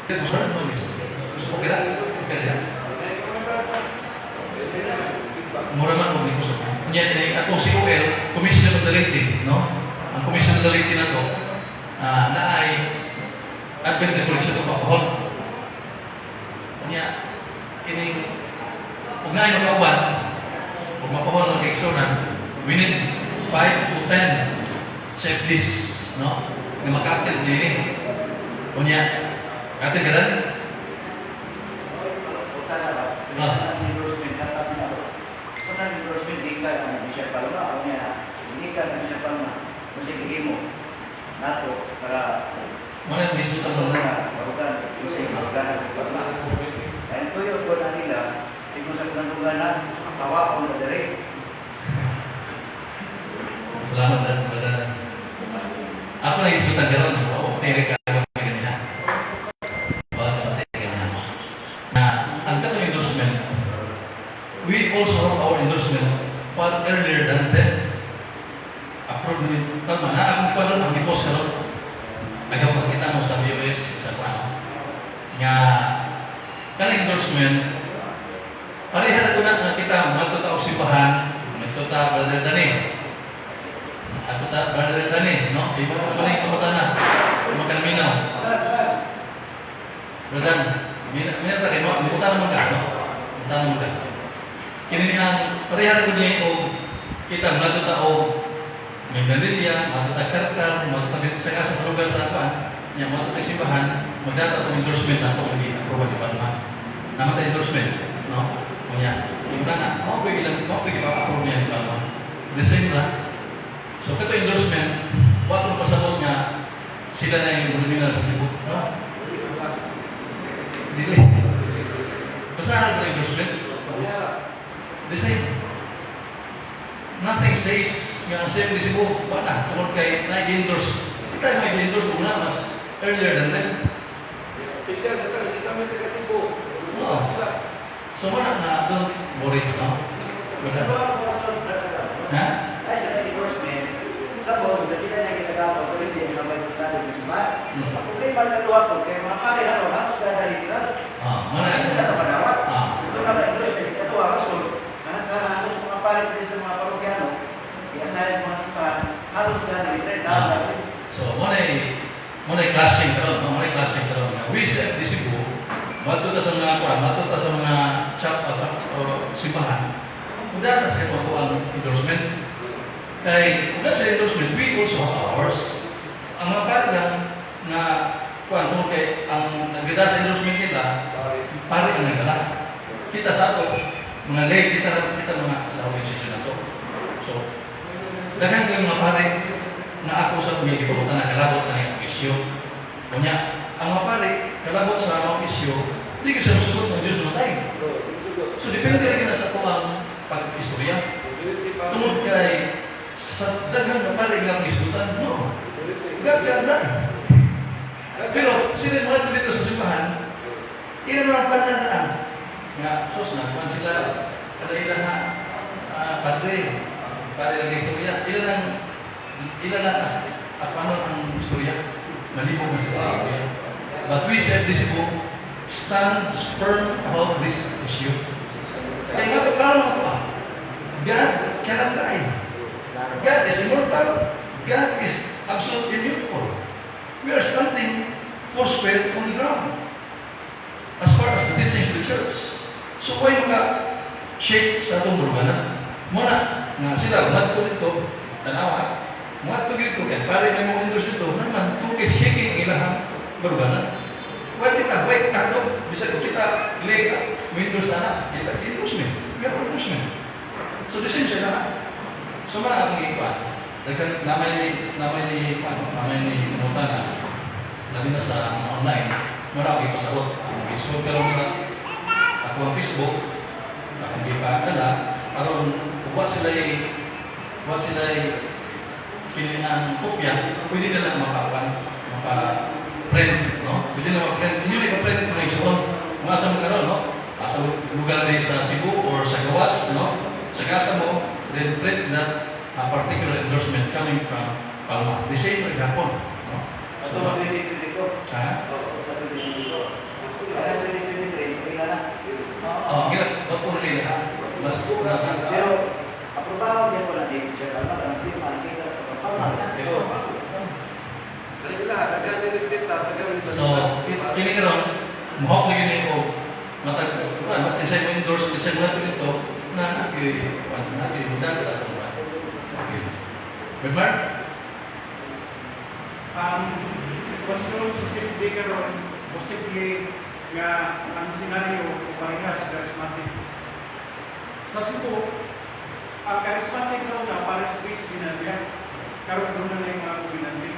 Gusto ko kila? Okay na. Mura man mo gusto. Nya ni atong COL, Commission on the Laity, no? Ang Commission on the Laity na to, na ay Advent recollection to papahon. Nya kining ug naay makauban, ug mapahon ang kaigsunan, we need 5 to 10 safeties, no? Nga maka-attend dinhi. Unya, ka-attend ka dan? Ah. Sa endorsement di ka ng Bishop Palma, o niya, hindi ka ng Bishop Palma, kung sige himo, nato, para Muna yung mismo tanong na. Barugan, kung sige barugan ang Palma. Dahil tuyo ko na nila, sigo sa pinandugan na, kawa ko na dere. Salamat dan, brother. Ako na isgutan karon, oo, tere ka ganina. Wala ka ganina. Na ang katong endorsement, we also have our endorsement far earlier than them. Approved ni tama na akong pa doon ang i-post karon. Ayaw makita mo sa BOS sa kuano. Nga kanang endorsement pareha na ko na nga kita ngadto ta og simbahan, ngadto ta brother Dani. Ato ta brother Dani, no? Iba pa ni pangutana. Imo ka naminaw. Brother. Mina mina ta kay mo, muta naman ka, no? Muta naman ka. Kini ang pareha ko ni og kita mga ta og Minglanilla, mga ta Carcar, mga ta sa asa sa lugar sa kuan, nya mga ta simbahan, magdata tong endorsement nato ang gi-approve ni Palma. Naman ta endorsement, no? Unya, yung na, mao ko ilang mao ko ipa-approve niya ni Palma. The same ra. So kato endorsement, wa ko pasabot nga sila na yung nominal sa Cebu. No? Dili. Basahan ko na endorsement. The same. Nothing says nga ang CFD Cebu, wala, tungod kay na-endorse. Kita may endorse una, mas earlier than them. Official na lang, hindi kami taga Cebu. Oo. So wala na, don't worry, no? Wala. Ano ang pastor, brother? Ha? Ay, sa endorsement, sa buong, kasi sila na ginagawa, pero hindi nila may talo ng simbahan. Ang problema na luha ko, kaya mga pare, ano, halos dadali nila. Ah, mana Hindi na kapanawat. Ito na ba endorsement, ikaduha, rason, halos mga pare dito sa mga parokyano, i-assign sa mga simbahan, halos dadali nila, Ah. So, mo na clashing karon, no? Mo na clashing karon nga. We sa FD Cebu, mato ta sa mga kuan, mato ta sa mga chap at o simbahan. Mudata sa ito ang endorsement. Kay kung sa endorsement, we also have ours. Ang mga pare lang na kuan tungod kay ang nagdala sa endorsement nila, pare ang nagdala. Kita sa ato, mga lay, kita kita mga sa organisasyon na to. So, daghan kay mga pare na ako sa may gipabutan na kalabot na niyang isyu. Unya, ang mga pare, kalabot sa mga isyu, di ka siya musugot ng Diyos matay. So, depende rin na sa tuwang pag-istorya. Tungod kay sa daghang nga pare nga isgutan, no. God can die. Pero sila yung mga dito sa simbahan, ila na ang pananaan. Nga, sus, nakuhan sila, kada ila nga, padre, pare lang istorya, ila na as, paano ang istorya? Malibog na sila sa istorya. But we sa FD Cebu stands firm about this issue. Kaya nga, klaro nga ito ah. God cannot die. God is immortal. God is absolutely immutable. We are standing four square on the ground. As far as the teachings of the church. So why maka shake sa atong baruganan? Muna, nga sila, umadto dito, tanawa, umadto dito, kaya pare may mga endorse dito, naman, kung kay shaking ang ilahang baruganan. Why kita, why kato, bisag kung kita, lay, windows na na, kita, endorsement, we have endorsement. So the same siya na. So mga akong ikuan, daghan namay ni ano, namay ni kumuta na labi na sa mga online, mura ako ipasabot. Ang isuod karon sa ako ang Facebook, akong gipadala aron wa sila kini ang kopya, pwede na lang makakuan, maka print, no? Pwede na ma-print. Inyo na i-print mga isuod. Kung asa mo karon, no? Asa lugar na sa Cebu or sa Gawas, no? Sa gasa mo, then print that particular endorsement coming from Palma. The same for Japon, no? Ito ba 2024? Ha? Oo, sa 2024. Kaya 2023, sa ila na. Oh, gila, ba't puro nila ha? Mas na, Pero, aprobado niya ko na din siya. Kalma, ang pirma, nakita, kalma na. So, kini karon, mohawk na gini ko matag ano, insay mo endorse, insay mo natin ito na nagi ano, nagi mudagat ako ba. Okay. Bedmar? Ang sitwasyon sa CFD karon, posible nga ang senaryo parehas charismatic. Sa Cebu, ang charismatic sa una, parish priest din na siya. Karon doon na yung mga kubinante.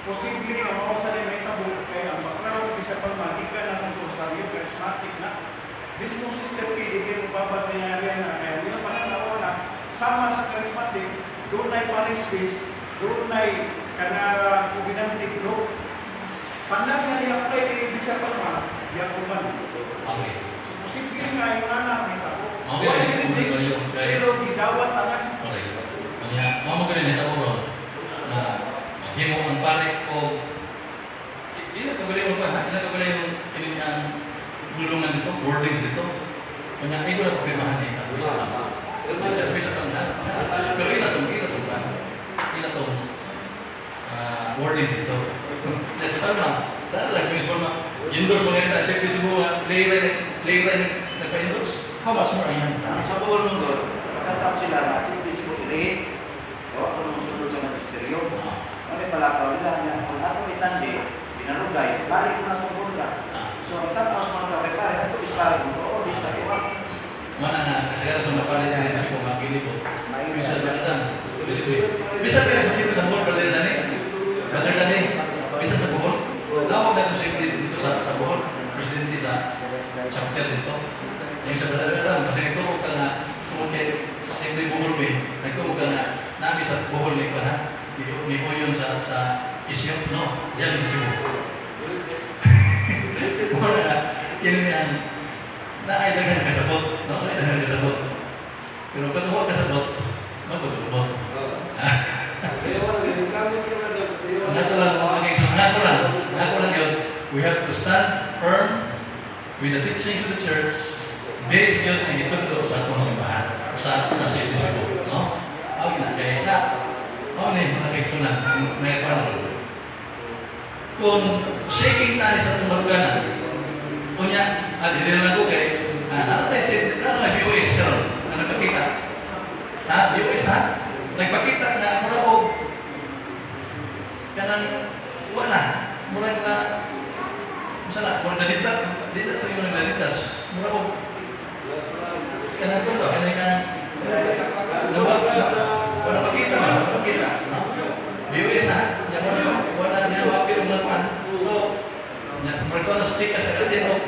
Posible nga mao sa may tabo kay ang background bisa pa gikan na sa Rosario, charismatic na. Mismo Sister P, di kayo babad nangyari na kaya hindi na pananaw na sama sa charismatic, doon ay parish priest, doon ay kana kubinante group. Panang nga i-apply ni Bishop Palma, diakuman. Okay. So posible nga yung anak may tabo. Okay, Wala okay. reject, pero gidawat tanan. Okay. Kanya, mao mo gani nito ron na maghimo ang pare o ila ka yung pa ha? Ila ka yung kini ang gulungan dito, wordings dito. Kanya, ay ko na pirmahan dito. Bisa lang. Bisa, bisa lang na. Pero ila tong pa. Ila tong wordings dito. Kasi tama, Dahil lang, mismo na, endorse mo ngayon, sa Cebu, player, player, nagpa-endorse. How much more ayan? Ang sa Bohol mong God, pagkatapos sila na simple si erase, o ako nung sunod sa magisteryo. Kami palakaw nila nga, kung atong itandi, sinarugay, pare ko na itong kontra. So ang tataos mga tao kay pare, ato is pare kung oo, di sa kuha. Mana nga, kasagara sa mapare niya sa Cebu, makilibot. Bisan ba kita? Bisan ka sa Cebu sa Bohol, brother Dani? Brother Dani, bisan sa Bohol? Lawag na ito dito sa Bohol, presidente sa chapter dito. Yung sa brother Adam, kasi nagtuo ka nga, tungkol kay Siyempre Bohol may, nagtuo ka nga, nami sa Bohol ni ko na, ni Uyon sa isyo, no? Diyan sa Cebu. Wala na, yun yan, na ay daghan kasabot, no? Ay daghan kasabot. Pero kung tuwa kasabot, magutubot. Nato lang mga kaigsoon, nato lang yun. We have to stand firm with the teachings of the church based yun sa gitundo sa atong simbahan, sa City Cebu, no? Aw na kay na. Mao ni mga kaigsunan, may paano. Kung shaking tayo sa atong baruganan, unya, dili lang ko kay, naa tayo si, naa may BOS karon, na nagpakita. Ha, BOS ha? Nagpakita na mura og kanang wala, mura na unsa na, mura nadita, dita to yung naditas. Mura og kanang kuno, kanang nga wala pakita man, wala pakita. No? BOS na, nya wala wala niya wapil og mga. So, nya mura ko na speaker sa kantin oh.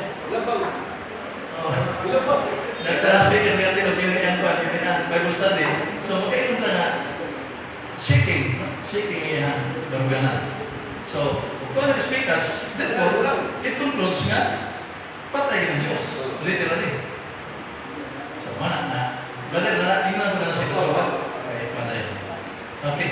Nagtara speaker sa kantin og kini ang kwan, kini ang Bible study. So magkaingon ta nga shaking, no? Shaking iya baruganan. So, kung ano speakers, therefore, it concludes nga patay ng Diyos, literally. So, mana na. Brother, na tingnan ko na sa ito. Okay, patay. Okay.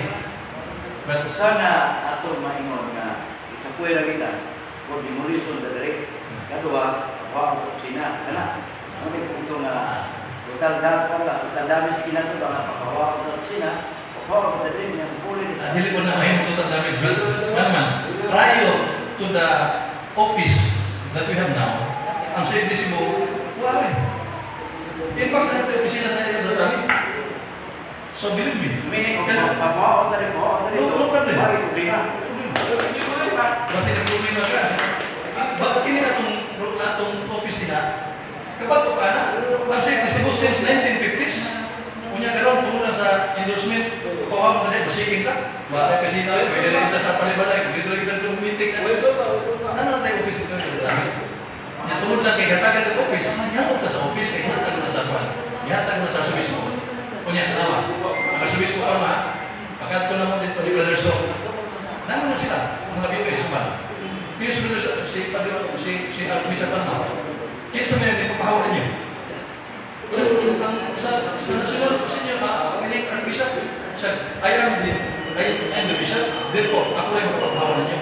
But, Sana ato maingon nga itsakwela kita for demolition da dire. Kadua, wa ang opisina. Kana, ang may punto nga total da wala, total damage kinato ba nga pagkawa ang opisina, pagkawa ang dire nga puli ni Dili ko na mahimo total damage, but, man, prior to the office that we have now, ang City Cebu, wala eh. In fact, ano ito opisina na ito kami. So, believe me, Meaning, kung pagkawa ang dire, pagkawa ang dire, No, no problem. wala problema. Kasi nagproblema ka. Ba, kini atong office nila, kabato ka na. Kasi Cebu since 1950s, unya karon tungod na sa endorsement, pawa mo na shaking ka. Wala kasi na, pwede rin kita sa palibalay, pwede rin kita kung meeting na. Ano tayo office dito nila? Nya tungod lang kay hatagan ng office, nyamot ka sa office kay hatag na sa kwan. Gihatag na sa arsobispo. Unya tanawa. Ang arsobispo pa ma, pagkadto naman dito ni Brother So. Namo na sila, mga BOS man. Pero si Brother si si si si Archbishop Palma. Kinsa may di papahawa niyo? Ang sa national senior ma, kining Archbishop, siya, I am the bishop, therefore, ako rin magpapahawa ninyo.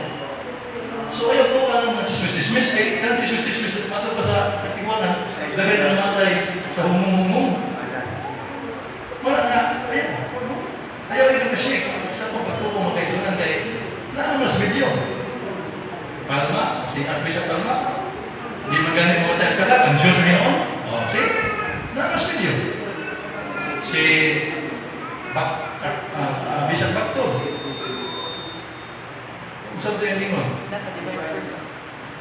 So ayaw ko ang mga chismis-chismis, kay kanang chismis-chismis, matod pa sa katiwanan, daghan na namatay sa humumumum. Wala nga, ayaw. Ayaw yung kasi sa pagpagtuo mga kaigsunan kay naa naman sa video. Palma, si Archbishop Palma, di man gani mo tayo pala, ang Diyos Ginoo. Oh, see? Naa naman sa video. Si Bak, Bishop Bacto. Unsa to yung lingon?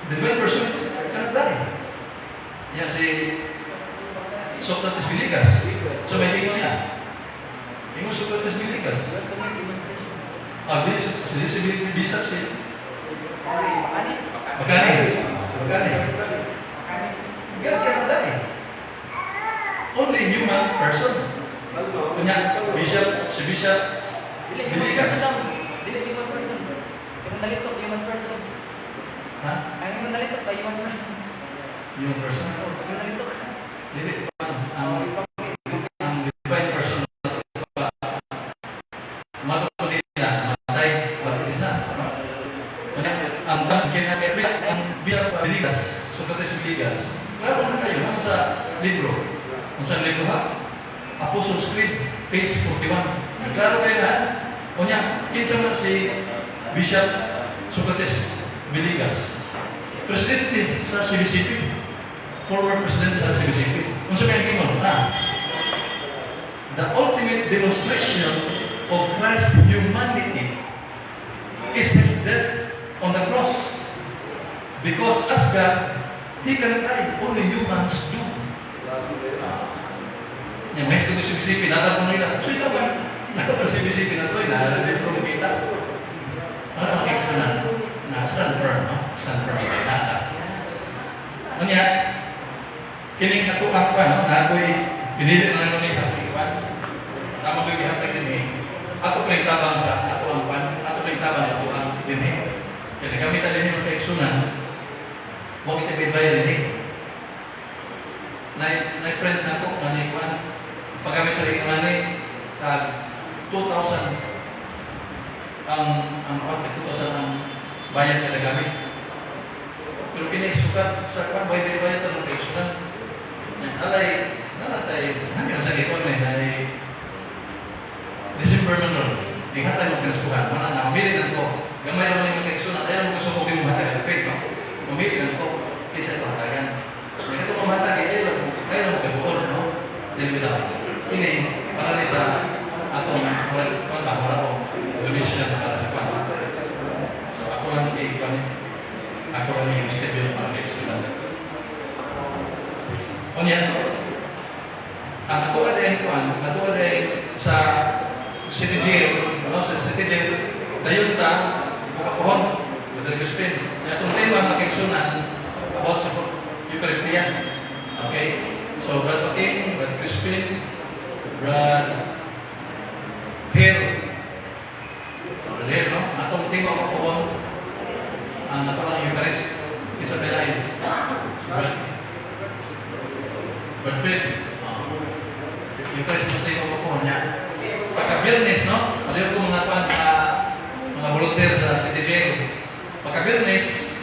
Divine person cannot die. Yan si Socrates Villegas. So may lingon niya. Ingon Socrates Villegas. Si Bishop si Makani. Si Makani. God cannot die. Only human person. Kunya, Bishop, si Bishop Villegas. Dili human person. Yung nalitok, human person. Ha? Ay, yung nalitok ba, human person. Human person. Yung nalitok. Dili ang divine person mato nila matay but it is not. Kunya, ang Bishop Villegas, Socrates Villegas, klaro na kayo naman sa libro. Kung sa libro ha? Apostles' Creed, page 41. Klaro kayo na. Unya, kinsa man si Bishop Socrates Villegas. Presidente sa CBCP, former president sa CBCP. Unsa may ingon? The ultimate demonstration of Christ's humanity is His death on the cross. Because as God, He can die. Only humans do. Yang may ko CBCP, nata ko nila. So ito ba? Nata CBCP na to, na from kita. Ano ang ex na? Na stand firm, no? Stand firm kay tata. Unya, kining atuang pa, no? Na ako'y pinili na naman ni ako'y kwan. Tama ko'y gihatag din eh. Ato pa tabang sa ato ang kwan, ato pa tabang sa atuang din eh. Kaya nagamit din yung kaigsunan, wa kita bayad din eh. Na friend na ko, na ni kwan, paggamit sa rin ni tag 2,000 ang kwan, 2,000 ang bayad na nagamit. Pero kinay sukat sa kwan, bayad bayad ang kaigsunan. Yan, alay, nalatay, hanggang sa gikon eh, ay December man ron, di hatag mo pinaspuhan, wala na, mamili lang ko. Gamay naman yung kaigsunan, ayaw mo gusto ko kayo mahatagan, faith, no? Mamili lang ko, kinsa ito hatagan. Kaya ito mamatag, ayaw lang mo kabuon, no? Dili bitaw. Ini, para ni sa atong, kwan ba, wala ko, donation para sa kwan. So ako lang kay kwan, ako lang yung distribute para kay kaigsunan. Unya, ang ato din kuan, ato din sa City Jail, no, sa City Jail, dayon ta bukapuhon, Brother Crispin. Atong tema mga kaigsunan about sa Eucharistia. Okay? So, Brad Pating, Brad Crispin, Brad Hill, Brad Hill, no? Atong tema kapuhon, ang ato lang Eucharist, isa belain. Si Brad Fred, Eucharist ang tema kapuhon niya. Pagka Biyernes, no? Paliw ko mga pan, mga volunteer sa City Jail. Pagka Biyernes,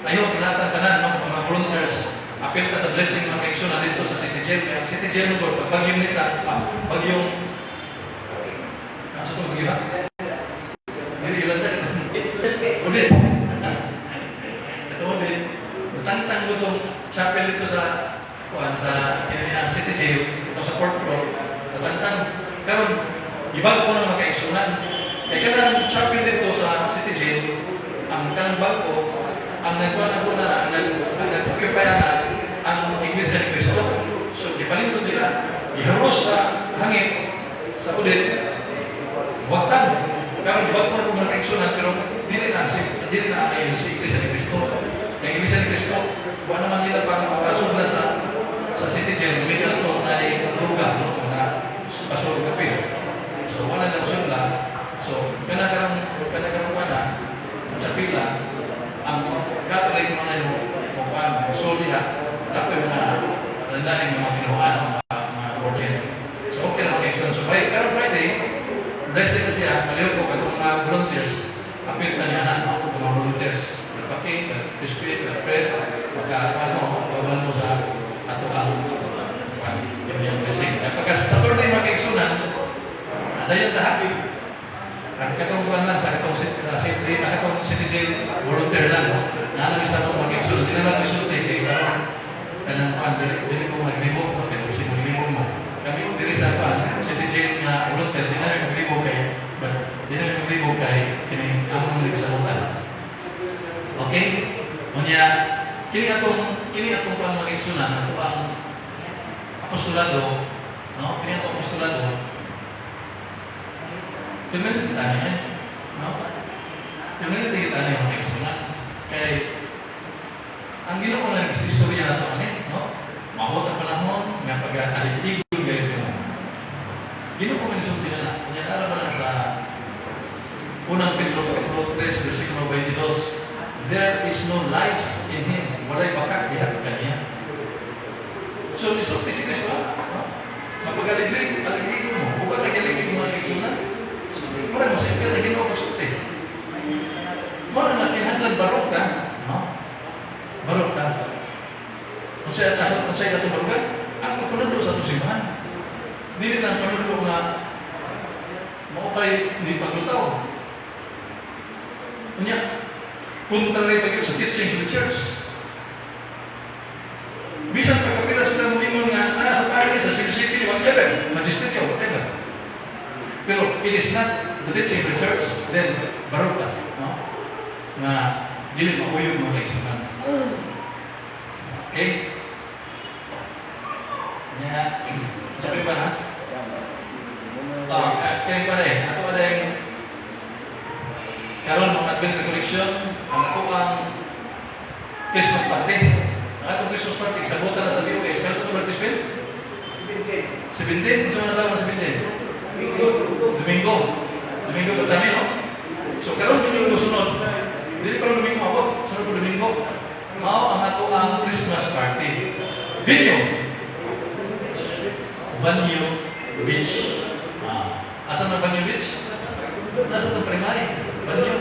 ayun, pinatan ka na, no? Mga volunteers, apil ka sa blessing mga kaigsunan dito sa City Jail. Kaya City Jail mo, pag bagyong nita, bagyong, nasa ito, bagyo ha? Hindi, Yolanda, ulit. Ito ulit. Natangtang ko itong chapel dito sa, kuan, sa ang City Jail, ito sa fourth floor, natangtang. Karon, ibag ko ng mga kaigsunan. Kaya kanang chapel dito sa City Jail, ang kanang bago, ang nagkuhan ako na, ang nag-occupy na, ang Iglesia ni Cristo. So, ipalindot nila, iharos sa hangin, sa ulit, wagtan. Karon, ibag ko na mga kaigsunan, pero dili na ang si Iglesia ni Cristo. Kaya Iglesia ni Cristo, wala naman nila pang pasugla sa City Jail, may ito na druga, no? Na pasulog kapil. So, wala na pasugla. So, kanakarang wala, sa pila, ang Catholic man na yung kuan, so diha, dapat yung mga lain mga binuhaan, mga order. So, okay na mga. So, by, pero Friday, blessing na siya, maliw ko katong mga volunteers, apil ta niya na, ako mga volunteers, Paki, Biscuit, Fred, magka, ano, paban mo sa ato ang yung blessing. Pagka sa Saturday mga kaigsunan, dayon ta happy. Ang katong kuan lang sa katong city, ang katong City Jail volunteer lang, no? Naano sa mga kaigsunan, di na lang isulti kay karon kanang kuan dili dili ko maglibog no kay kasi maglibog mo. Kami kung dili sa kuan City Jail nga volunteer, di na maglibog kay but di na maglibog kay kining among dili sa utan. Okay? Unya kini atong kuan mga kaigsunan, ato ang apostolado, no? Kini atong apostolado. Familiar kita niya, eh? No? Familiar kita niya mga kaigsunan. Kay ang Ginoo na nagsistorya na ito, ano, no? Maabot ang panahon nga pag-aliglig gayon mo. Ginoo man isulti na na. Unya tara ba na sa Unang Pedro Kapitulo 3, versikulo 22, "There is no lies in him." Walay bakak diha kaniya. So, isulti si Kristo, no? Mapagaliglig, aliglig mo. Huwag ka tagaliglig mga kaigsunan. Mura, masipil na Ginoo magsulti. Mura nga, kinahanglan barog ka. No? Barog ka. Kung sa'yo natong barugan, ang pagpanudlo sa atong simbahan. Dili na ang panudlo nga mao kay hindi paglutaw. Unya, Contrary pa gyud sa teachings of the church. Bisan pagkapila sila mo nga naa sa parish, sa Cebu City, whatever, magistrate, whatever. Pero it is not the teaching of the church, then baruta, no? Nga dili mauyog, mga kaigsunan. Okay? Nya, sa pa na? Ah, kaya pa rin. Ato pa rin karon mga Advent Recollection, ang ato ang Christmas party. Ang atong Christmas party, sabutan na sa BOS. Karon sa itong Christmas? 17. Unsa man ang 17? Domingo. Domingo pa kami, no? So karon Domingo sunod. Dili pa Domingo ako, sunod pa Domingo. Mao ang ato ang Christmas party. Venue. Banyo Beach. Ah, asa na Banyo Beach? Nasa itong primary. Banyo.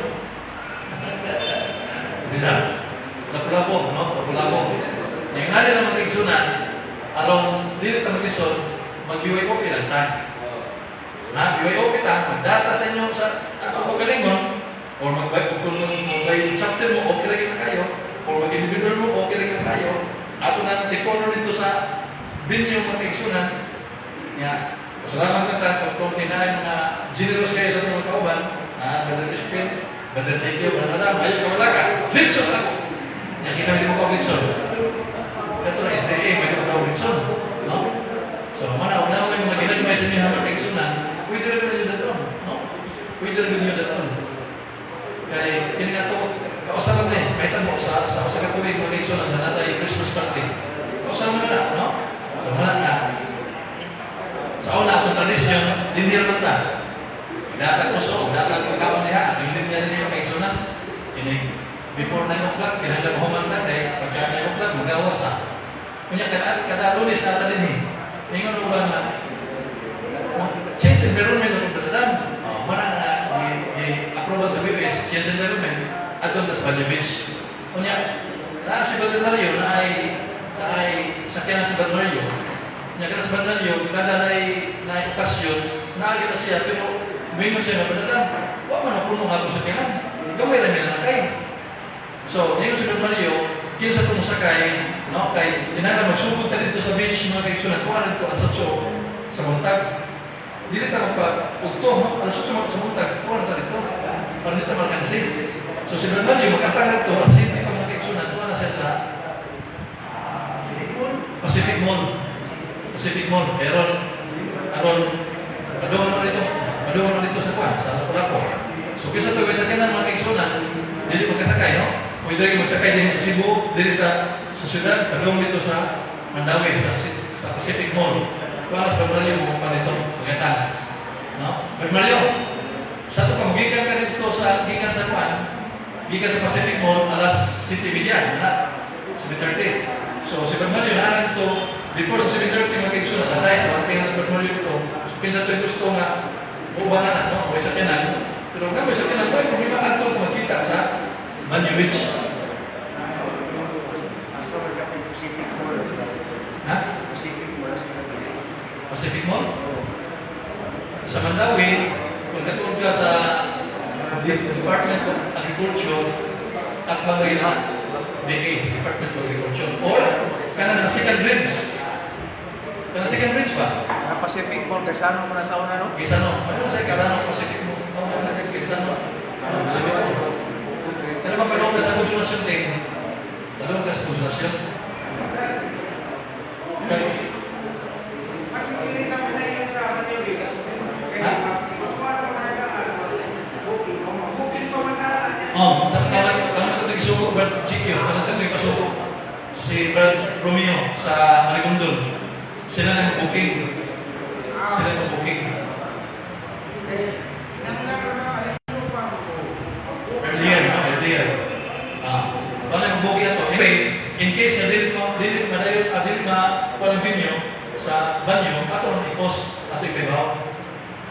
Hindi na. Lapu-Lapu, no? Lapu-Lapu. Yung nari na mga igsunan, aron dili ta mag-isod, mag-BYOP lang ta. Na, BYOP ta, magdata sa inyo sa ako kagalingon, or mag kung mag chapter mo, okay lagi na kayo, or mag-individual mo, okay lagi na kayo. Ato na tikono dito sa venue, mga igsunan. Ya, salamat na ta kung kinaay mga generous kayo sa mga kauban, ah, Brother Crispin, Brother Sergio, Brother Adam, ayaw ka wala ka. Litson ako. Ya, kisa hindi mo ka litson. Ito na SDA, may ka litson. No? So, mana una mo yung mga ginagmay sa inyo mga kaigsunan, pwede rin ninyo daton, no? Pwede rin ninyo daton. Kay kini nga to, kausaban ni, may tamo sa usa ka tuig, mga kaigsunan, na natay Christmas party. Kausaban na na, no? So, mana nga sa una atong tradisyon, dinner man ta. Datag uso, datag pagkaon diha, ato yung linya ninyo, mga kaigsunan. Kini before 9 o'clock, kinahanglan mahuman na kay pagka 9 o'clock, magawas na. Kunya kada Lunes nata din eh. Ingon mo ba nga change environment ng pagdadam. Oh, mana nga di approval sa BOS, change environment ato sa Banyo Beach. Unya, naa si Brother Mario na ay sakyanan si Brother Mario. Unya kada sa Brother Mario, kada na okasyon, naa na siya pero moingon siya na, "Brother, wa man na puno nga akong sakyanan. Gamay lang nila na kay." So, ngayon si Brother Mario, kinsa itong sakay, no? Kay kinahanglan magsugod ta dito sa beach, mga kaigsunan, kuha dito alas 8 sa buntag. Dili ta magpa-ugto, no? Alas 8 sa buntag, kuha na ta dito. Para dito malkansi. So si Brother Mario, magkatang dito, alas 7 pa, mga kaigsunan, kuha na siya sa Pacific Mall. Pacific Mall. Pero, aron, adungan na dito sa kuan, sa Lapu-Lapu. So, kaysa ito, kaysa kanan, mga kaigsunan, dili magkasakay, no? Pwede rin magsakay din sa Cebu, dili sa siyudad, padung dito sa Mandaue, sa Pacific Mall. Kuha sa Brother Mario mo pa dito, magatang. No? Brother Mario, sa ito pa, magikan ka dito sa, gikan sa kuan, gikan sa Pacific Mall, alas 7:30, na, 7:30. So, si Brother Mario, naan dito, before sa 7:30, mga kaigsunan, alas 6, mga tingnan sa Brother Mario dito. So, kinsa ito gusto nga, uban na na, no? O sa kinan. Pero nga, sa kinan, why problema ato kung magkita sa Banyo Beach? Asa man ka Pacific Mall? Ha? Pacific Mall asa ka? Pacific Mall? Sa Mandaue, kung katuod ka sa Department of Agriculture, at Manila, DA, Department of Agriculture. Or, kanang sa Second Bridge. Kanang Second Bridge ba? Na Pacific Mall kay sano mo na sa una, no? Gisano. Ano sa Kasano, Pacific Mall? Oh, ano Gisano? Ano, Pacific Mall. Kaya ba padung ka sa Konsolasyon din? Padung ka sa Konsolasyon? Mas hindi ka na yun sa Manila. Ha? Booking. Booking pa man na. Oh, tama tama ka ito Brad GQ, tama ka ito isuko si Brad Romeo sa Marigondon. Sila na mag-booking. Sila na mag-booking. Earlier, no? Earlier. Ah, paano yung mag-booking ato? Anyway, in case na dili mo dili madayon ah, dili ma kuan ang venue sa banyo, ato ang i-post, ato ipahibaw.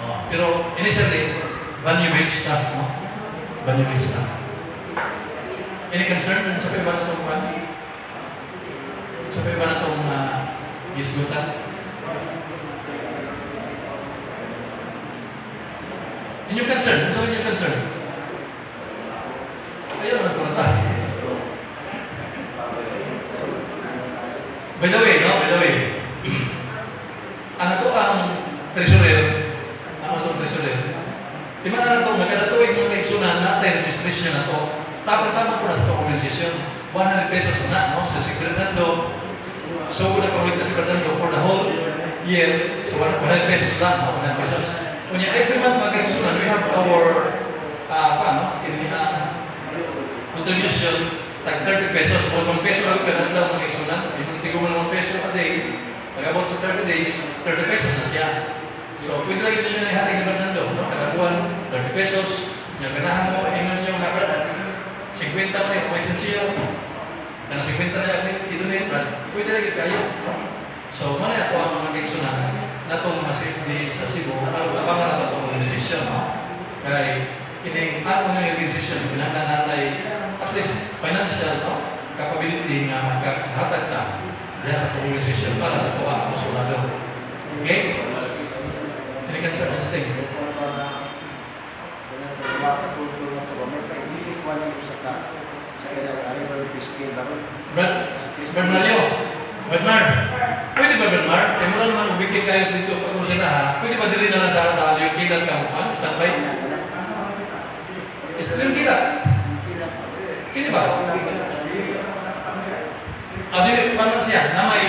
Oh, pero initially, Banyo Beach ta, no? Banyo Beach ta. Any concern sa pa na itong kuan? Sa pa na itong gisgutan? Inyong concern? Ano sa inyong concern? Ayaw na kurata. By the way, no? By the way, ang ato ang treasurer, ang atong treasurer, di man na ito, nagkadatuig mga kaigsunan, natay registration na to. Tama-tama po na sa itong organisasyon. 100 pesos na, no? Sa si Fernando, so kung nagpamalik na si Fernando for the whole year, so 100 pesos lang, no? 100 pesos. Kunya, every month mga kaigsunan, we have our, paano, kini contribution, tag 30 pesos, o 1 peso lang per adlaw mga kaigsunan, yung tigo mo ng 1 peso a day, pag-abot sa 30 days, 30 pesos na siya. So, pwede lang ito yung ihatag ni Fernando, no? Kada buwan, 30 pesos, yung ganahan mo, ingon nyo nga, brad, 50 mo na, kung may sensiyo, kanang 50 na yung i-donate, brad, pwede lang yun kayo, no? So, mana ako ang mga kaigsunan natong mga safety sa Cebu, aron abangan na itong organisasyon, no? Kay, kining ato nga organisasyon, kinahanglan natay at least financial, no? Capability nga makahatag ta diha sa atong organisasyon para sa tuwa aposolado. Okay? Ini kan sa instinct. Brad, Brad Mario, Brad Mar, pwede ba Brad Mar? Kaya mo naman ubigay kayo dito pag sila ha. Pwede ba dili na lang sa yung kilat ka mo? Ah, standby? Is yung kilat? Kini ba? Ah, dili, paano siya? Na may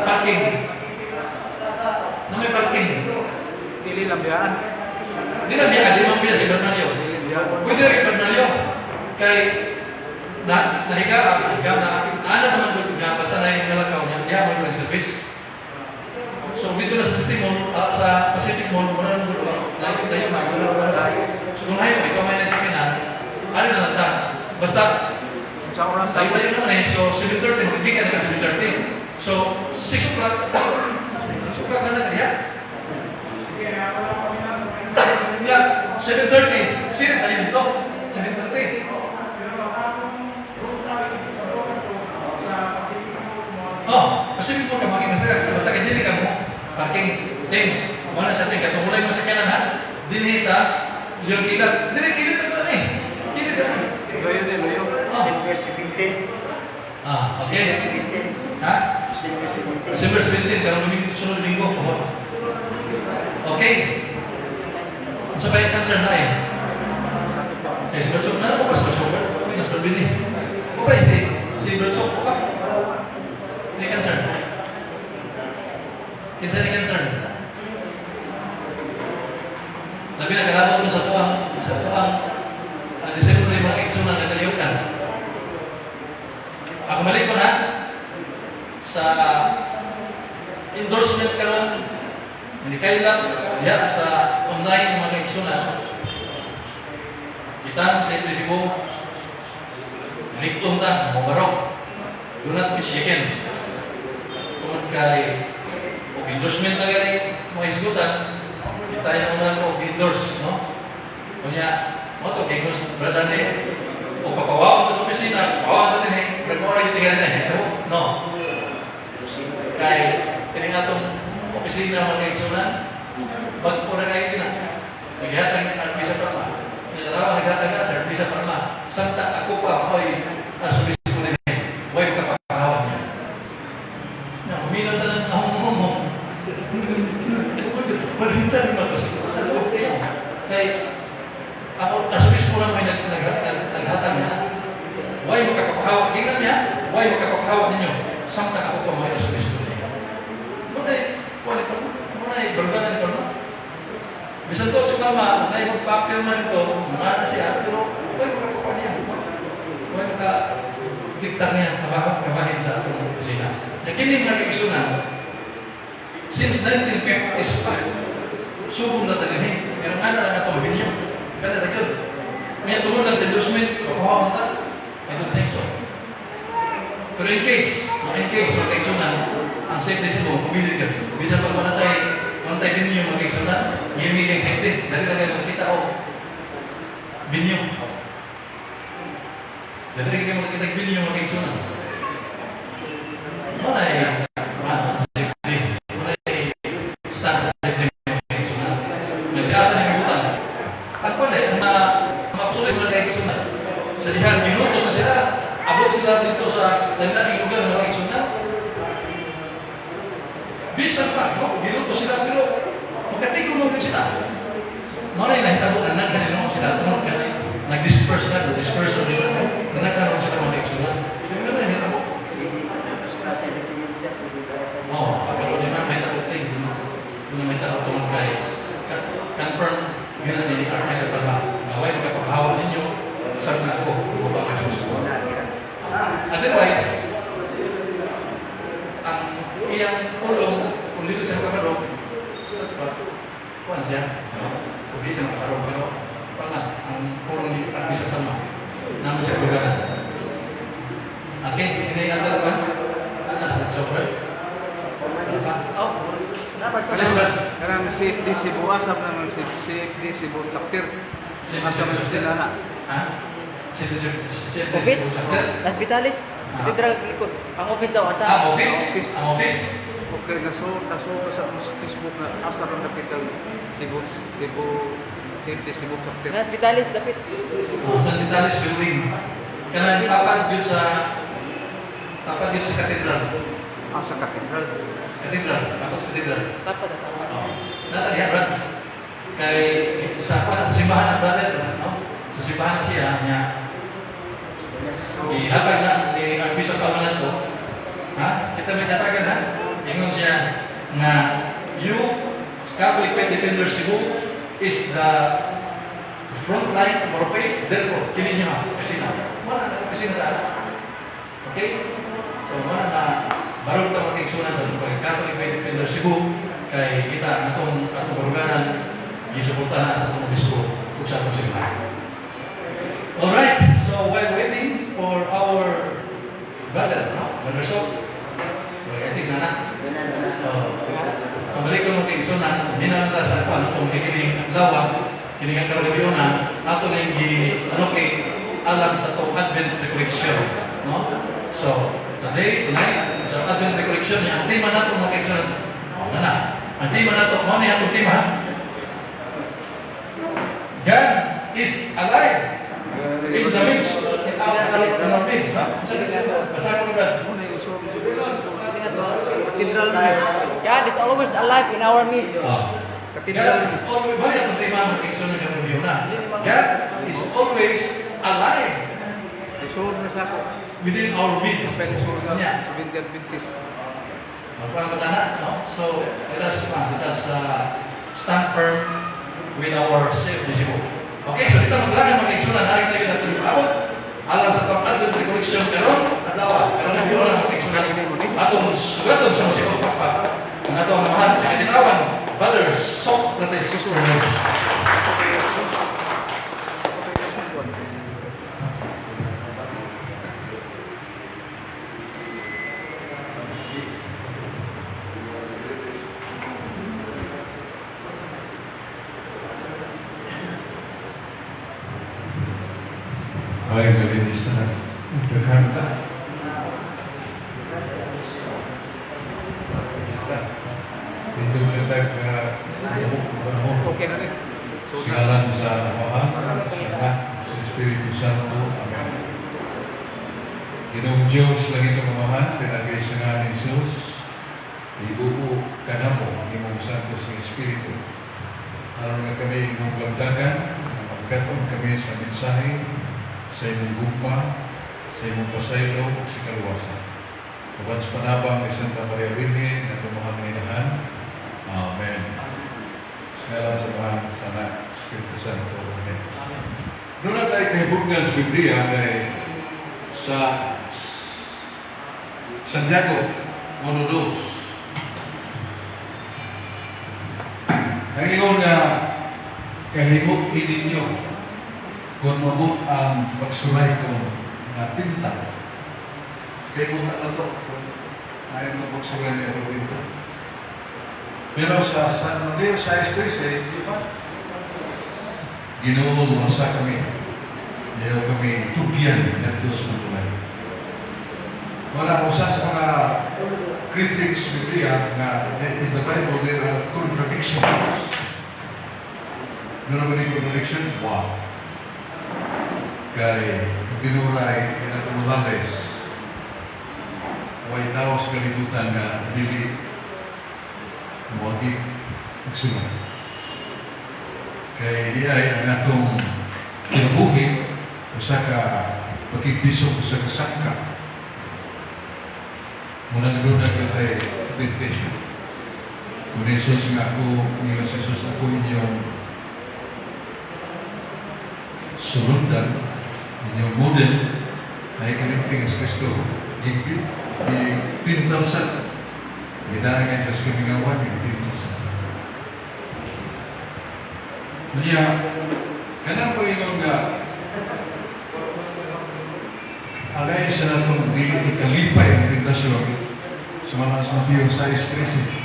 parking. Na may parking. Dili lang biyaan. Di na biya, di man biya si Bernardo. Dili biyaan. Pwede rin Bernardo. Kay na nahiga higa na naana naman doon nga basta na yung nalakaw niya, diya mo yung service. So dito na sa City Mall, sa Pacific Mall, wala naman doon, layo tayo na. So kung hayo, ikaw may nasa kinan, ano na lang ta? Basta Sa oras tayo tayo naman eh, so 7:30, magiging ka na 7:30. So 6 o'clock, 6 o'clock na lang kaya. Yeah, 7:30. Sino tayo dito? 7:30. Oh, Pacific Mall ka maki basta basta kay dili ka mo parking ting wala sa ting katong walay masakyanan ha dinhi sa Leon Kilat. Dili kilat na ni. Kilat na ni. Loyo din, loyo. Oh. Ah, okay. Ha? December 17 karong Domingo, sunod linggo. Oh. Okay. Sa pa yung cancer na eh. Eh, si Berso, na mo ba si Berso? Okay, nas Berbini. Okay, si Berso, ka. Ni cancer. Kinsa ni cancer? Labi na kalabot sa tuang ang December yung mga exo na nagkaliukan. Ako mali ko na sa endorsement karon hindi kayo lang diya sa online mga kaigsunan. Kita sa Cebu, ligtong ta, mo barok. Do not be shaken. Tungod kay og endorsement na gani mga isgutan, kita yung una ko og endorse, no? Kunya, mo to kay brother ni o papawaon ta sa opisina, papawaon ta din eh, pero mo ra gyud na eh, no? Kay kini nga atong opisina mga kaigsunan, bag-o ra kayo kina. Naghatag ng RP sa Parma. Nilarawan naghatag na sa RP sa Parma. Samtang ako pa ako'y arsobispo din eh. Huwag ka papakawan niya. Na, humino na lang nahumuhumong. Palintan naman kasi. Kay ako, arsobispo lang may naghatag niya. Huwag makapapahawak. Tingnan niya, huwag makapapahawak ninyo. Samtang ako pa may arsobispo din eh. Muna, wala pa muna, bargana ni Parma. Bisan to si Mama, na magpapirma nito, mga na siya, pero huwag makapakuha niya. Huwag maka-diktar niya, kabahin sa atong opisina. Na kini mga kaigsunan, since 1950s pa, subong na talini. Pero nga na lang ito, binyo. Kaya na yun. May tungod lang sa endorsement, pakuha mo ta. I don't think so. Pero in case, mga kaigsunan, ang safety mo, pumili ka. Bisan pag wala tayo binyo mga kaigsunan, ngimi kay safety. Dali lang kayo makikita o binyo. Dali lang kayo makikita binyo mga kaigsunan. Wala eh, ano sa safety. Wala eh, stand sa safety mga kaigsunan. Nagkasa ng ibutan. At wala eh, ang mga sulit mga kaigsunan. Sa dihan, minutos na sila. Abot sila dito sa lain-laing lugar mga kaigsunan. Bisan pa, no? Giluto sila, pero magkatigong mo sila. Mao na nahitabo nga naghan noon sila tungod kay nag-disperse na, disperse na dito, no? Nagkaroon sila mga igsunan. So, yun na nahitabo. Hindi atos klase diferensya pwede ka. Oo, pero di man may tabo tayo, di na may tabo tungod kay confirm yun ang ni Archbishop Palma. Naway magkapahawa ninyo, sabi na ako, buka ka sa gusto. Otherwise, ang iyang pulong, kung dito siya makakarong, kuan siya, no? Kung di siya makakarong, pero wala, ang pulong ni Archbishop Palma, naman siya lugaran. Okay, ini ang dalawa, anas na sober. Wala pa. Oh, dapat sa Alis ba? Kanang CFD Cebu, asap naman si CFD Cebu chapter. Si Asa man sila na. Ha? Si Office? Las Vitales, Cathedral likod. Ang office daw asa? Ah, office? Office. Ang office? Okay, naso sa Facebook na asa ron dapitan Cebu Cebu CFD Cebu chapter. Las Vitales dapit. Oh, San Vitalis Building. Kanang tapat yun sa katedral. Asa cathedral. Katedral, tapat sa katedral. Tapat na tapat. Oh. Nata diha, brad. Kay sa kuan sa simbahan ng brother, no? Sa simbahan siya niya ihatag na ni Archbishop Palma nato. Ha? Kita may hatagan ha. Ingon siya nga you Catholic Faith Defender Cebu is the front line of our faith. Therefore, kini niyo ha, opisina. Wala na opisina ta. Okay? So, wala na barog ta mga sa atong pagka-Catholic Faith Defender Cebu kay kita atong atong baruganan gisuporta na sa atong obispo ug sa atong simbahan. Alright, so while waiting for our brother, no? Brother Sok, well, I think na na. So, pabalik ko mong kaigsunan, hindi na lang ta sa kuan atong kining adlaw, kini nga karong gabi na ato ning gi-allocate alang sa atong Advent Recollection, no? So, today, tonight, sa Advent Recollection niya, ang tema nato mga kaigsunan, na na, ang tema nato, mao ni atong tema, God is alive in the midst, in our midst, ha? Basa ko Brad. Cathedral. God is always alive in our midst. Ah. Cathedral. God is always, bali atong tema mga kaigsunan nga gabi na. God is always alive Isuod na sa ako. within our midst. Isuod na Yeah. Seventh Adventist. Magpapata na, no? So, let us stand firm with our CFD Cebu. Okay, so dito maglagan mga kaigsunan, narin tayo natin yung paabot. Alang sa pang Advent Recollection karon, adlaw, karon na mga kaigsunan. Atong sugaton sa masibang pakpak, ang atong amahan sa katitawan, Brother Socrates Fernandez. Ay, malinis na nagkakanta. Dito mo tayo Okay na rin. Singalan sa Amahan, sa Anak, sa Espiritu Santo. Amen. Ginoong Diyos, langit ang Amahan, pinagay sa nga ni Jesus, ibuo ka namo ang imong Santos nga Espiritu. Aron nga kami imong lamdagan, nga magkat-on kami sa mensahe, sa imong gugma, sa imong pasaylo, ug sa kaluwasan. Uban sa panabang ni Santa Maria Virgen, nga tumahan nga inahan. Amen. Sa ngalan sa Amahan, sa Anak, Espiritu Santo. Amen. Doon na tayo kahibugnan sa Biblia kay sa Santiago 1:2. Ang ingon nga kahimot ninyo kung mabot ang pagsulay ko nga tinta. Kay buta na to. Ayaw mo pagsulay ni ang tinta. Pero sa San Mateo 6:13, di ba? Ginoo, masa kami. Ayaw kami tugyan ngadto sa matulay. Wala usa sa mga critics Biblia nga in the Bible there are contradictions. Meron ba ni contradiction? Wow. Kay tinuray inatumulales way tao sa kalibutan nga dili Muagi magsunod. Kay di ay ang atong kinabuhi usa ka pakigbisog, usa ka sangka. Munang doon na kay temptation. Kung Jesus nga ako, ni Jesus ako inyong sulundan, inyong model, ay kalimting sa Kristo, gitintal sa Gitara nga sa kamingawan, gitintal sa. Niya, kanang Panginoon nga, agay sa natong dili ikalipay ang tentasyon sa mga sa Mateo 6:13.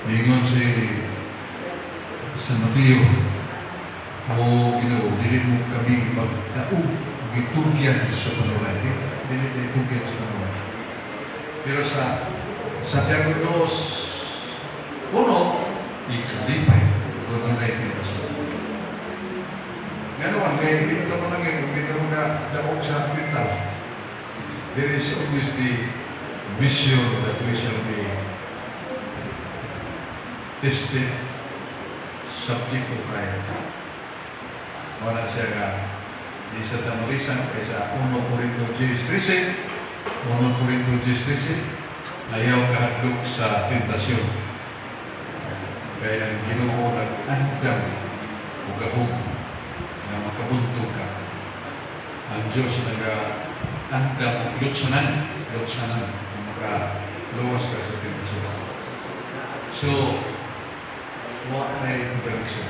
Ningon si San Mateo, "O Ginoo, dili mo kami ipagdaog, gitugyan sa panulay." Dili dili itugyan sa panulay. Pero sa Santiago 2:1, ikalipay kung dunay tentasyon. Nga naman, kay hindi mo lang kung hindi mo ka daog sa tintal. There is always the mission that we shall be tested, subject to trial. Wala siya nga, di sa tamalisan, kay sa 1 Corinto 10:13, 1 Corinto 10:13, ayaw kahadlok sa tentasyon. Kaya ang Ginoo nag-andam o gahom nga makabuntog ka. Ang Diyos nag-andam og lutsanan, lutsanan, nga makaluwas ka sa tentasyon. So, wa na contradiction.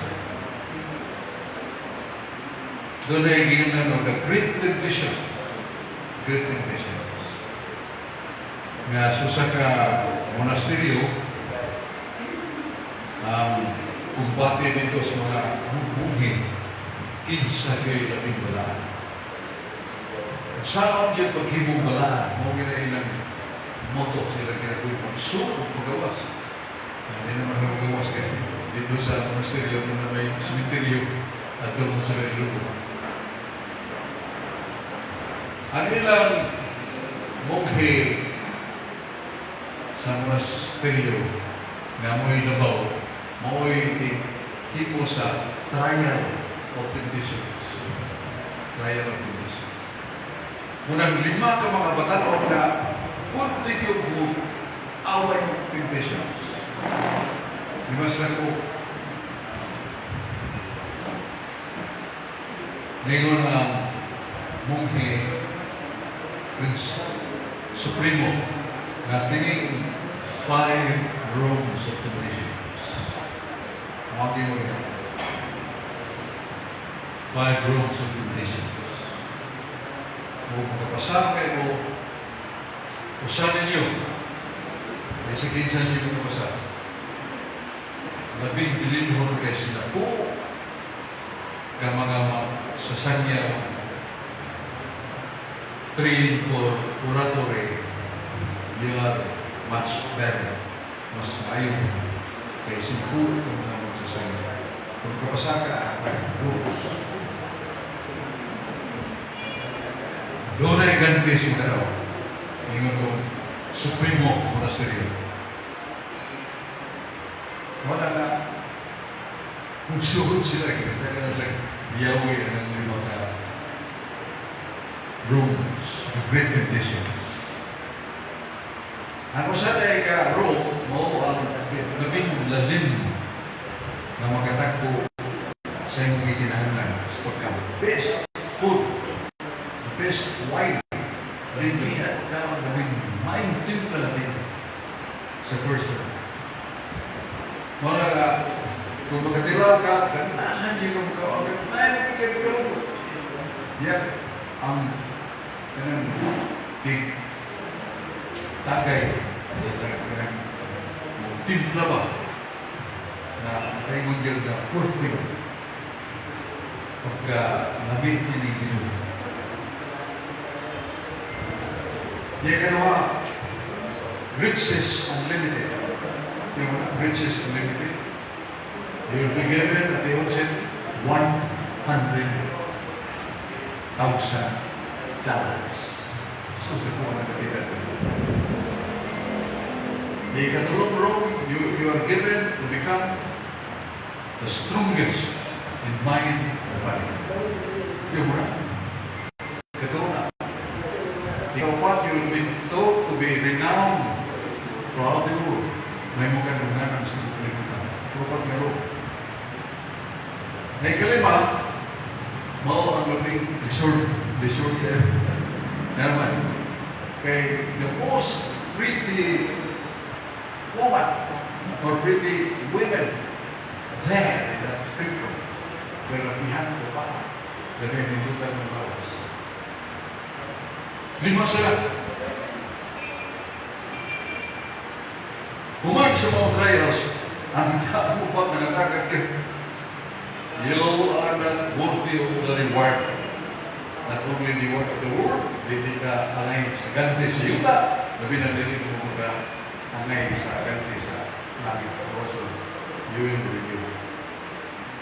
Doon ay gingan the great temptation. Great temptation. Nga sa usa ka monasteryo, ang kumbate dito sa mga munghe, kinsa kay labing balaan. Sa yun paghimong balaan, mao gina ilang motto sila kinabuhi, pagsuko, pagawas. Hindi naman magawas kay dito sa monasteryo na may cemetery at doon sa iluto. Ang ilang munghe sa monasteryo nga mo'y labaw, mo'y himo sa trial of temptations. Trial of temptation. Munang lima ka mga batan-on na punti yung mo away of temptations. Lima sila ko. Ngayon ang munghe Prince Supremo nga kining five rooms of temptations. Mawagi mo yan. Five rooms of temptations. Kung makapasar kayo, usa ninyo, ay sa kinsa ninyo makapasar. Labing bilinhon kay sila po ka mga sasanya train for oratory, you are much better. Mas maayo kay siguro ka mga magsasanya. Kung kapasa ka, ang rules. Doon ay ganti sa mga tao. Ingon tong Supremo Monasterio. Wala na. Kung suhod sila, kita ka na lang yawi ang lima ka rooms, the great temptations. Ang usa ay ka room, mao ang labing lalim na makatagpo sa imong gikinahanglan sa pagka best food, the best wine, rin at ka labing maayong timpla labing sa first room. Mao na nga, kung makatilaw ka, ganahan yun kung makaon, ay, kayo kaluto. Ya, ang kanang big tagay, kanang timpla ba, na makaingon gyud nga perfect pagka labi niya ni Ginoo. Di ka nawa, riches unlimited. Di mo na, riches unlimited. You will be given at the outset $100,000. So, di ko na katida. Di katulong room, You are given to become the strongest in mind and body. Di mo na. Katuo na. Ikaupat, you will be taught to be renowned throughout the world. May mga kadunganan sa kalibutan. Ikaupat nga role. Ngay kalima, mao ang labing lisod, lisod kayo. Naman, kay the most pretty woman or pretty women there in that cathedral, pero dihan ko pa, ganun hindutan ng bawas. Lima sila. Human sa mga trials, ang tao pa nagatagan kayo. You are not worthy of the reward. Not only the reward of the world, dili ka angay sa ganti sa yuta, labi na dili mo ka angay sa ganti sa langit. Also, you will be renewed.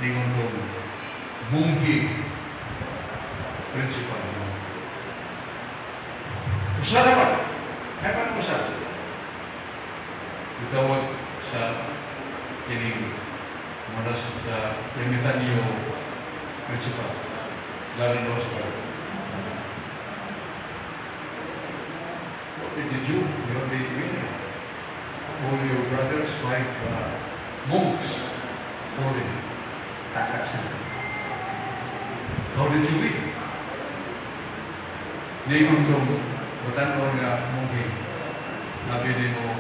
Ingon tong munghi principal mo. Usa naman. Ay, paano usa? Gitawag sa kining manas sa Ermitanyo principal, Larry Rosberg. What did you do? You're the winner. All your brothers, five monks, falling. Takat sila. How did you win? Ningon tong batanon nga munghi, nabi mo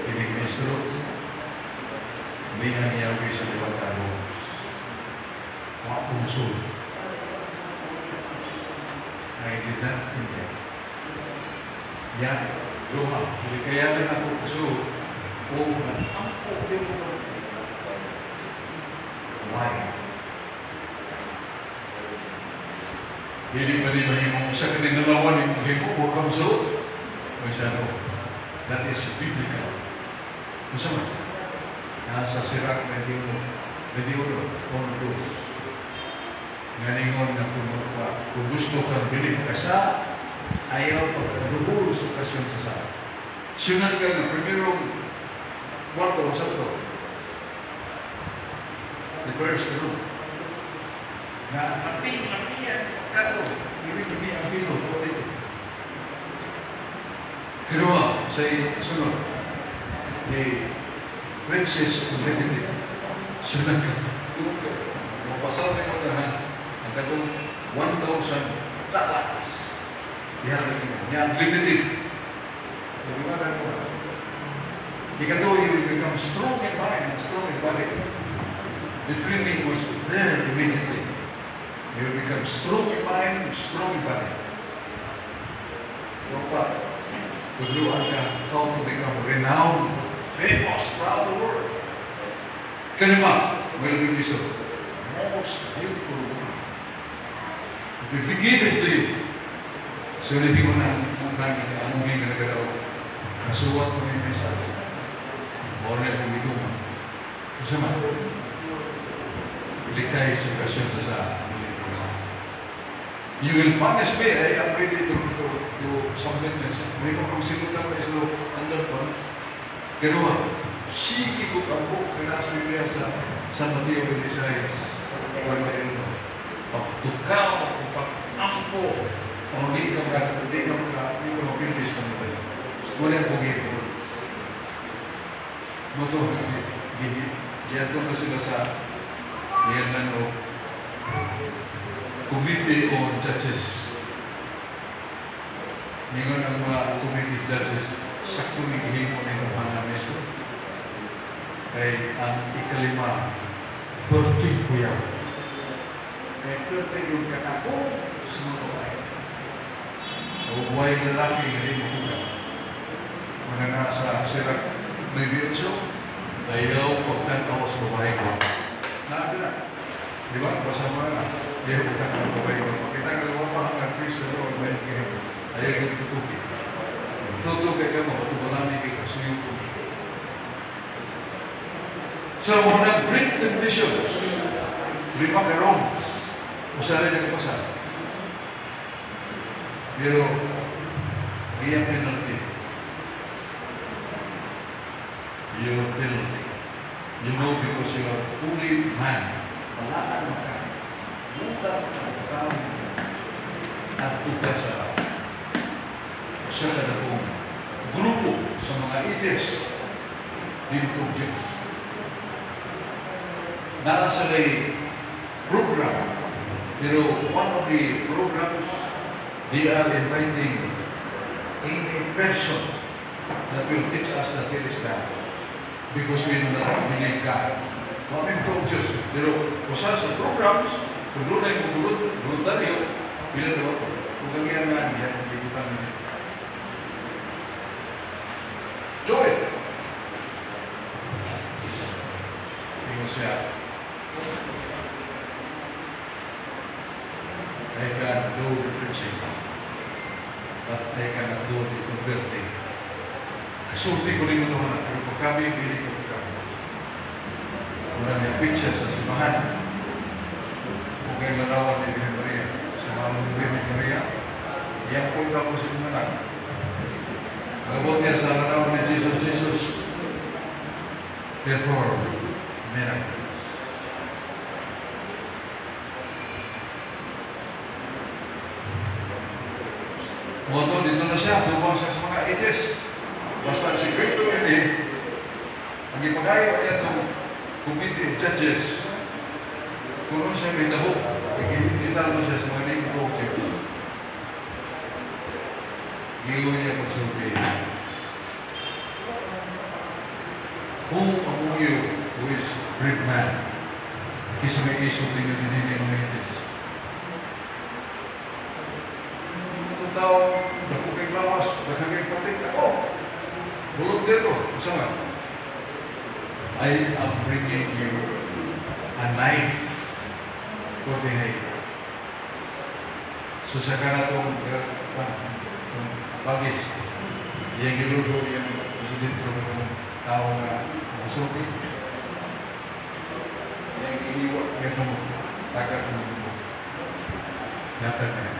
kining maestro, niya niyawi sa liwat roles. Wa pungsul. I did not intend. Yan, luha. Dili kaya na ako kusog. O ampo din mo. Why? Dili ba ni mahimong sa kaninalawan yung himo o kamsuot? May siya no. That is biblical. Unsa man? Nasa Sirach 21, 21, 1, 2. Nganingon na kung gusto kang dili makasa, ayaw pagkadubol sa okasyon sa sa. Siyunan ka nga, primerong kwarto, sa to. The first room. Na mati, mati yan, kato. Ibig mati ang pilo, o dito. Kinuha sa sunod, the Princess of Liberty. Siyunan ka. Mapasal sa mo na ang katong 1,000 dollars. Diyan lang yun. Yan, limited. Sabi nga ko. Ikatlo, you will become strong in mind and strong in body. The training was there immediately. You will become strong in mind and strong in body. Ikaw pa, tudluan ka how to become renowned, famous throughout the world. Kalima, will be so most beautiful woman. It will be given to you. So, hindi mo na ang kanya, ang munghi nga nagaraw. Nasuwat mo ni may sabi. Mora akong ituma. Kasi man, likay sa okasyon sa sa. You will punish me. I am ready to submit myself. May mo kang sinulat na islo under pa. Pero sige ko ako kaya sa Biblia sa San Mateo 26, 41. Pagtukaw, pag-ampo, kung hindi ka hindi ka hindi ka mapintis mo nito. Wala akong gihipon. Moto, giyanto ka sila sa niyan o Committee on Judges. Ningon ang mga committee judges, sakto ni gihimo ni Yohana Meso. Kay ang ikalima, perting kuyaw. Kay perting yung katako sa mga babae. O buhay lalaki nga di makuha. Mga nasa Sirach 98, ayaw pagtanaw sa babae ko. Naaka na. Di ba? Basa mo na. Ayaw pagtanaw sa babae ko. Pakita ka lang pa ang Kristo roon, may gihimo. Ayaw yung tutuki. Tutuki ka mo, patubalani kay kasuyo ko. So, mga great temptations, lima ka wrongs, usaray na kapasa. Pero, ang iyang penalty, your penalty. You know, because you are holy man. Balaan mo ka. Buta ka, tao. Adto ka sa usa ka dakong grupo sa mga atheist dito, Diyos. Naa sila'y program. Pero one of the programs, they are inviting any person that will teach us that there is God. Because we do not believe God. Wa mi tuo Diyos. Pero usa sa programs, kung doon ay voluntaryo, pila daw ako. Kung ang iyang nga niya, ibutang niya. Do it! Ingon siya, "I can do the preaching, but I cannot do the converting. Kasulti ko rin ito na, pero pagkami, pili ko pagkami." Muna niya picture sa simbahan. Kung kay larawan ni Virgen Maria, sa mga Virgen Maria, iyang punta ko sa mga anak. Pag-abot niya sa larawan ni Jesus, Jesus perform miracles. Moto, dito na siya, tubang siya sa mga atheist. Basta si Cristo ini, ang ipagayo niya itong committee of judges, kung ano siya may tabo, ikinita mo siya sa mga dito Diyos. Gigo niya pagsulti, "Who among you who is great man?" Kisa may isulti niyo din ng atheist. Ito tao, dako kay lawas, dako kay patik, ako. Volunteer ko, usa man. "I am bringing you a knife for the head." So sa kanatong bagis, iyang giludo iyang presidente ng tao nga masulti. Iyang gihiwa niya mo, tagat mo mo. Yatag niya.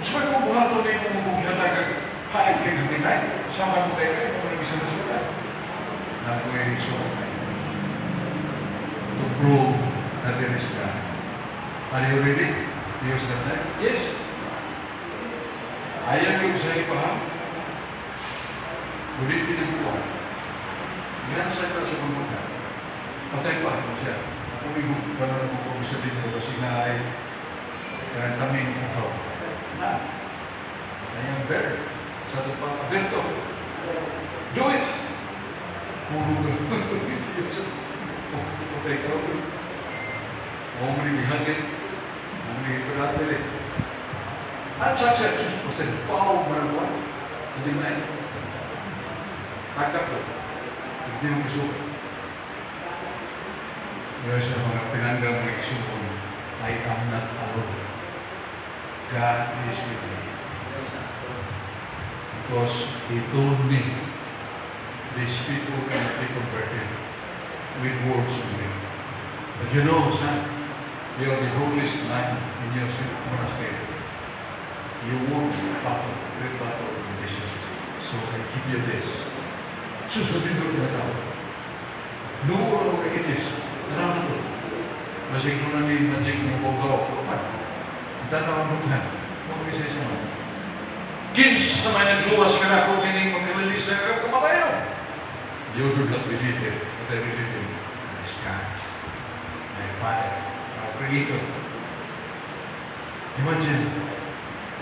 Sa mga buhaton ni mo kung gihatag ang hain kay kanilay, sama mo kay kayo, mga nag-isa na sila. Nakoy so to prove that there is God. Are you ready to use that knife? Yes. Ayaw yung sa iba, ha? Ngunit pinagkuha. Yan sa ka sa pagmagka. Patay pa ako siya. Ako yung panahon ko sa dito kasi na ay kanang takaw. Na. I am better. Sa ito pa, Alberto, do it! Puro ka. Oh, ito kay ikaw. Mo ni gihagit. Mo ni ipadapil eh. At sa siya, sus, basta pao mo na buwan. Hindi na eh. Tagap ko. Hindi mo isuot. Kaya sa mga pinanggang mga isuot, I am not alone. God is with me. Because He told me, these people cannot be converted with words only. But you know, son, you are the holiest man in your monastery. You won battle, great battle in this. So I give you this. Susundin ko na tao. Noon ang mga itis. Tara na to. Masig ko na ni Magic ng Bogaw. Kapan? Tanaw ang dughan. Huwag isa-isa man. Kins na may nagluwas ka na kung ining magkalalisa ka kamatayon. You do not believe it, but I believe him. Is God, my Father, our Creator. Imagine,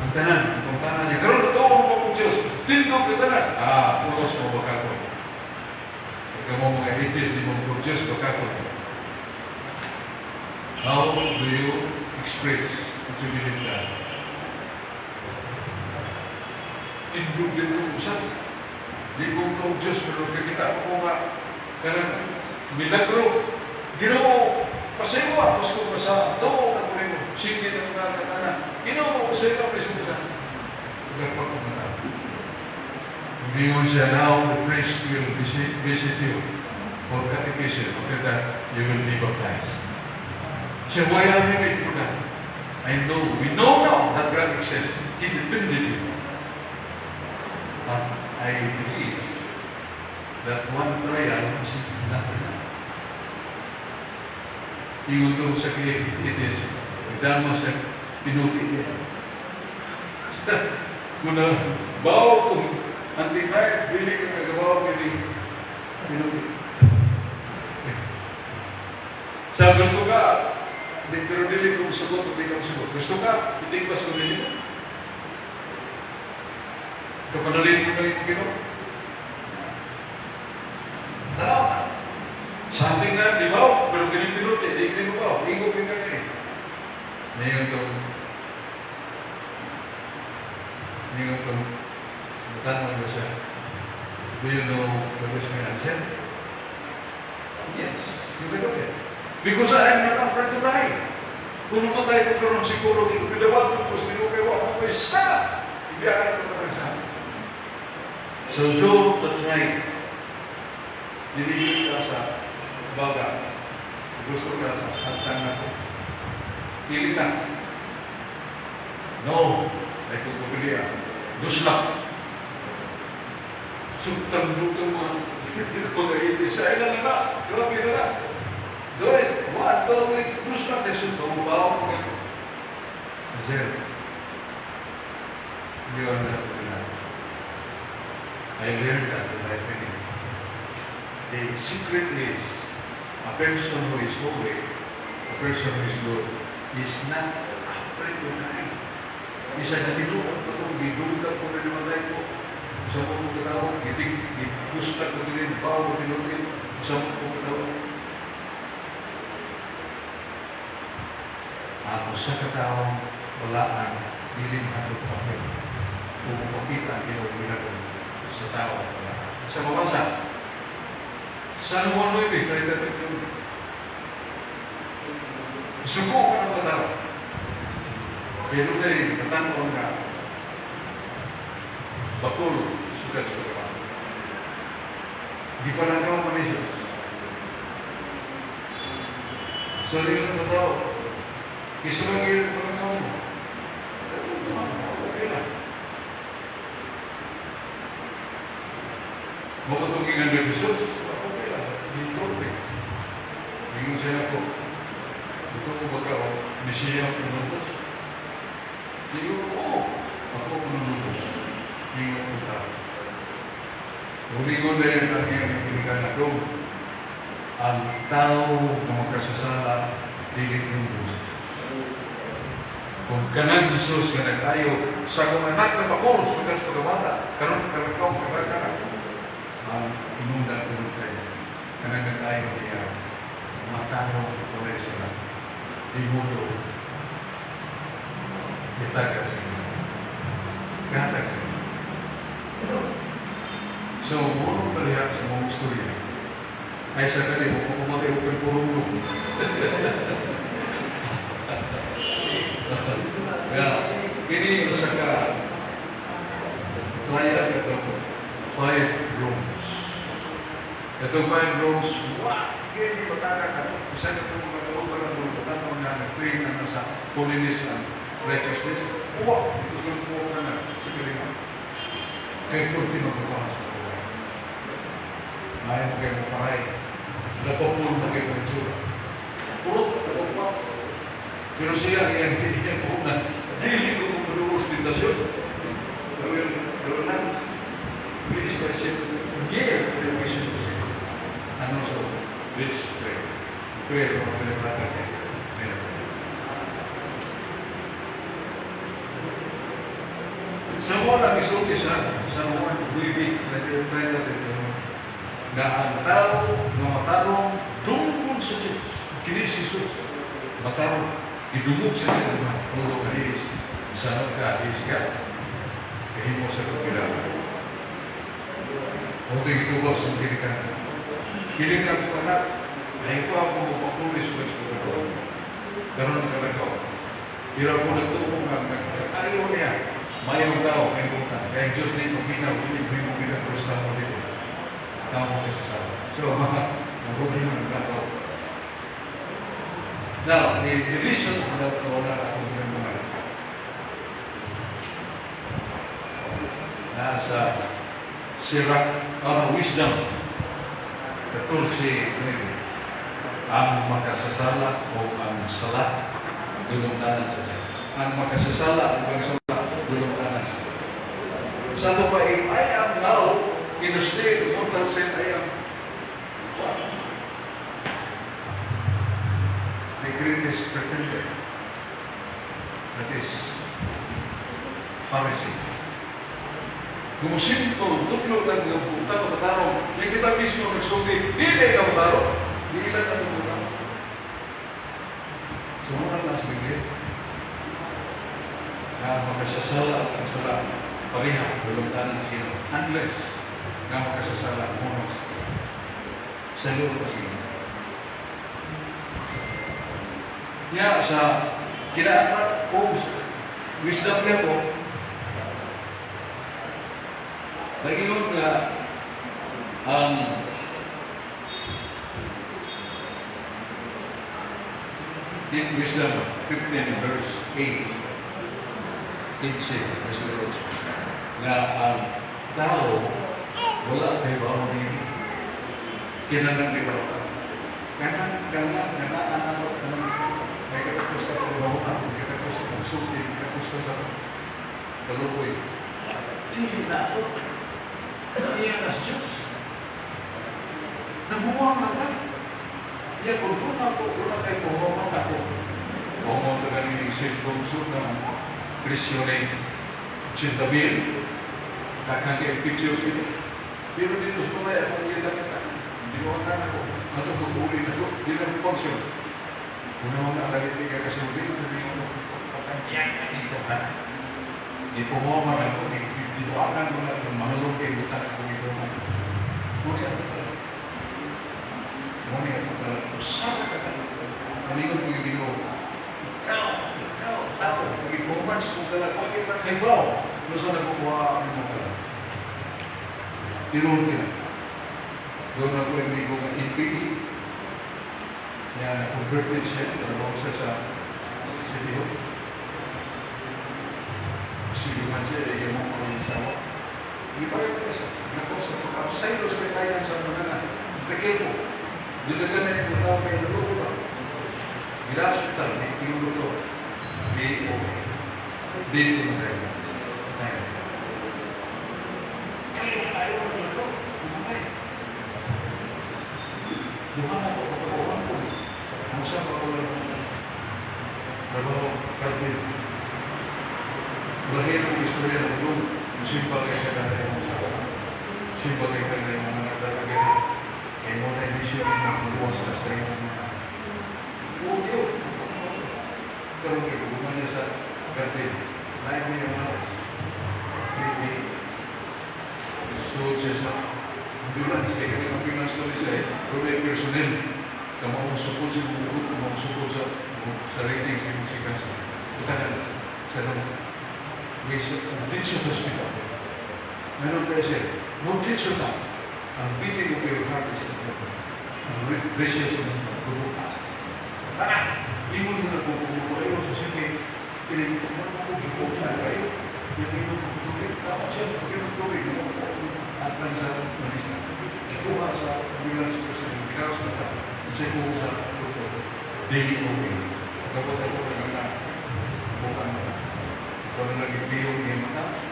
ang tanan, ang pangtanan niya, karon tuo mo kong Diyos, tindog ka tanan. Ah, pulos mo bakakon. Pagka mo mga atheist, di mo ito Diyos bakakon. How do you express that you believe God? Tindog dito usap. Di ko ito Diyos, pero kakita ko nga, kanang milagro. Ginoo, pasewa, pasko pa sa tuo ka ko. Sige na mga katanan. Ginoo, pasewa, pasko sa. Nagpag ko na tao. Ngayon siya, now the priest will visit you for catechism. After that, you will be baptized. Siya, why are we waiting for that? I know, we know now that God exists. He defended you. I believe that one trial is not enough. Ingon to sa kay it is, nagdamo sa pinuti niya. Kung na, bawo kung anti-life, dili ka nagabaw kini pinuti. Sa gusto ka, di, pero dili ko sugot o di ka sugot. Gusto ka, itigpas ko dili mo. Kapanalin mo na yung Ginoo. Tanaw ka. Something na, di ba? Pero kining pinuti, di kini mo ba? Ingo ka kini. Ningon tong, tanong ko siya, "Do you know what is my answer?" "Yes, you can do it. Because I am not afraid to die. Kung namatay ko karon siguro, pidawag ko, kung sino kay wa ko sa, ibiyakan ko ka sa." So do the try. Dili ka sa baga. Gusto ka sa hantang na ko. Pili na. No, ay kung pupili ah. Gusto. Sugtang lutong mga mga itis. Ay na na, grabe na na. Do it. One, two, three. Gusto na kayo sugtang bawo ko kayo. Sir, you are not enough. I learned that in my training. The secret is a person who is holy, a person who is good, is not afraid to die. Isa na tinuod ko itong gidugag ko na namatay ko. Sa mga katao, giting, gigusta ko din, bawo ko tinuod sa mga katao. Ang usa ka tawo wala ang dili mahadlok papel. Kung makita ang Ginoo milagro sa tao wala. Sa mabasa, San Juan 9, 33. Suko ka ng tao. Pero na katanaw nga bakul sukat sa pagkabata. Di pa lang ka ni Jesus. So, di ka ng tao. Kisa lang yun palakaw mo. Ito, okay lang. Mapatungin ni Jesus, okay lang. Di perfect. Ingon siya ako, ito mo ba ka o Mesiya ang pinutos? Ingon ko, oo, ako ang pinutos. Ingon ko tao. Umingon na yun ang iyang kinikan na dong. Ang tao na magkasasala, dili yung kung kanang Jesus nga nag-ayo sa akong anak na bakol sa kas pagkabata, karon kalakaw kakakara, ang inunda tulog tayo. Kanang nag-ayo niya, matanong kulay sila, di mundo, itaga sa inyo. Katag sa inyo. So, muna taliha sa mga istorya, ay sa kali, mo pumatay o purong. Nga, kini usa ka trial katong five rooms. Katong five rooms, wa kini mataka ka. Isa ka itong mga kauban ang mga katong nga nag-train na sa holiness and righteousness. Wa, ito sa po ka na sa kalima. Kay purti magpapaha sa buhay. Ayaw mo kayo maparay. Napapul mo kayo mga tsura. Purot, napapul. Pero siya, ang iyang una, dili ko mapaduos tentasyon. I will not please myself. Give education to sin. And also, this prayer. Prayer of the Prayer. Sa mga ang isulti sa San Juan, Buibi, na ang tao na matarong tungkol sa Diyos. Kini si Jesus, matarong, idumog siya sa Diyos. Although he is Son of God, he is God. Kahimo sa kapila. O ito gitubag sa kinikan. Kiling ako anak, ay ko ako mapakulis sa ito. Karoon ng kalagaw. Pero ako nagtuo nga, ayaw niya. Mayroong tao, kay buta. Kaya Diyos na ipaginaw, hindi mo pinag-rusta mo dito. Tao mo kasi sa. So, mga problema ng tao. Now, the reason that wala akong mga nasa Sirach, ano, Wisdom, 14:9. Ang makasasala o ang sala, dulong-tanan sa Diyos. Ang makasasala o ang sala, dulong-tanan sa Diyos. Sa ato pa, if I am now in a state of mortal sin, I am what? The greatest pretender. That is Pharisee. Gumusimple, tutlo ng buta matarong. Yung kita mismo nagsulti, di na ikaw matarong. Di ilan na buta. So, mga na sa Biblia, na makasasala ang sala, pareha, dulong-tanan sa Ginoo. Unless, nga makasasala, mo makasasala. Sa loob sa Ginoo. Ya, sa kinaanak o wisdom niya ko, nag-ingon nga ang in Wisdom 15 verse 8, 15, verse 8, nga ang tao wala kay baon ni kinahanglan di ba? Kanang kanang kanang anak kanang may katapos sa trabaho, may katapos sa pagsulti, may katapos sa kaluboy. Dili na ako. Iya na sa Diyos. Namuwang na ka. Iya, kung doon ako, wala kay puhuman ako. Puhuman ka kanina yung cellphone suit ng presyo ni 80,000. Daghang kay pictures ito. Pero dito sa mga akong kita kita, hindi mo ang ako. Ato kung uli na ko, di na ko function. Kung naman na alagay ka kasi uli, hindi mo patangyan na dito ka. Di puhuman ako, dituakan mo na kung mahalong kay butan ako ito. Muni ako talaga. Muni ako talaga. Usara ka talaga. Maningon ko yung Ginoo. Ikaw, ikaw, tao. Nag-performance kung kalag, bakit na kay bao? Doon sa nagkukuha ang mga kalag. Tinuod nila. Doon ako yung amigo ng NPE. Niya na-converted siya. Trabaho siya sa City Hall. Sige man siya, iya mo mga asawa. Hindi pa kayo kaya siya. Nako sa pag-upside sa kaya sa mga na. Itakil mo. Dilagan na yung tao kay naluto ba? Gila-hospital, may pinuto. May okay. Dito na tayo. Tayo. Kayo kayo ng ito. Kumatay. Duha na ko, katapuan ko. Ang siya pa ko lang. Trabaho, kalbin. Lahi ng istorya ng room. Simpa kay sa kanila yung asawa. Simpa kay kanila yung mga nagdalagay. Kay mo na inisyo yung mga buwas na sa iyong mga. Oo, yun. Pero kay gumawa niya sa garden. Lain niya yung malas. Maybe suod siya sa ambulance. Kaya kaya ambulance to siya eh. Pero personnel. Kamaong sukod sa mga grupo, kamaong sukod sa rating sa mga sikaso. Utanan sa nung Ditso Hospital. Meron pa siya. No ditso na. Ang beating of your heart is not heaven. Ang precious ng pagbubukas. Tara! Ingon mo na kung kumukuha sa sige. Tinignan mo na kung kumukuha kayo. Tinignan mo kung tubig. Tama siya. Pag-inom tubig. At lang sa Manisa. Ikuha sa ambulance personnel. Ginawas na ta. Sa ikuha sa doktor. Daily okay. Dapat ako na bukan na. Kung nagibiyong yung mata,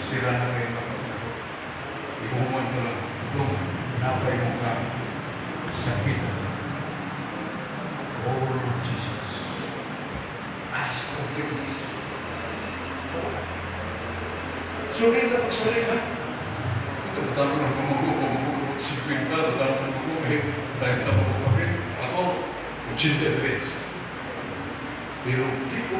sira na kayo mata. Ihuman ko lang. Itong napay mo ka sakit. Oh Lord Jesus, ask forgiveness. Sorry na pagsorry ka. Ito, batang ko ng pamago, 50, batang ko ng pamago, 30 pa ko kapit. Ako, 83. Pero di ko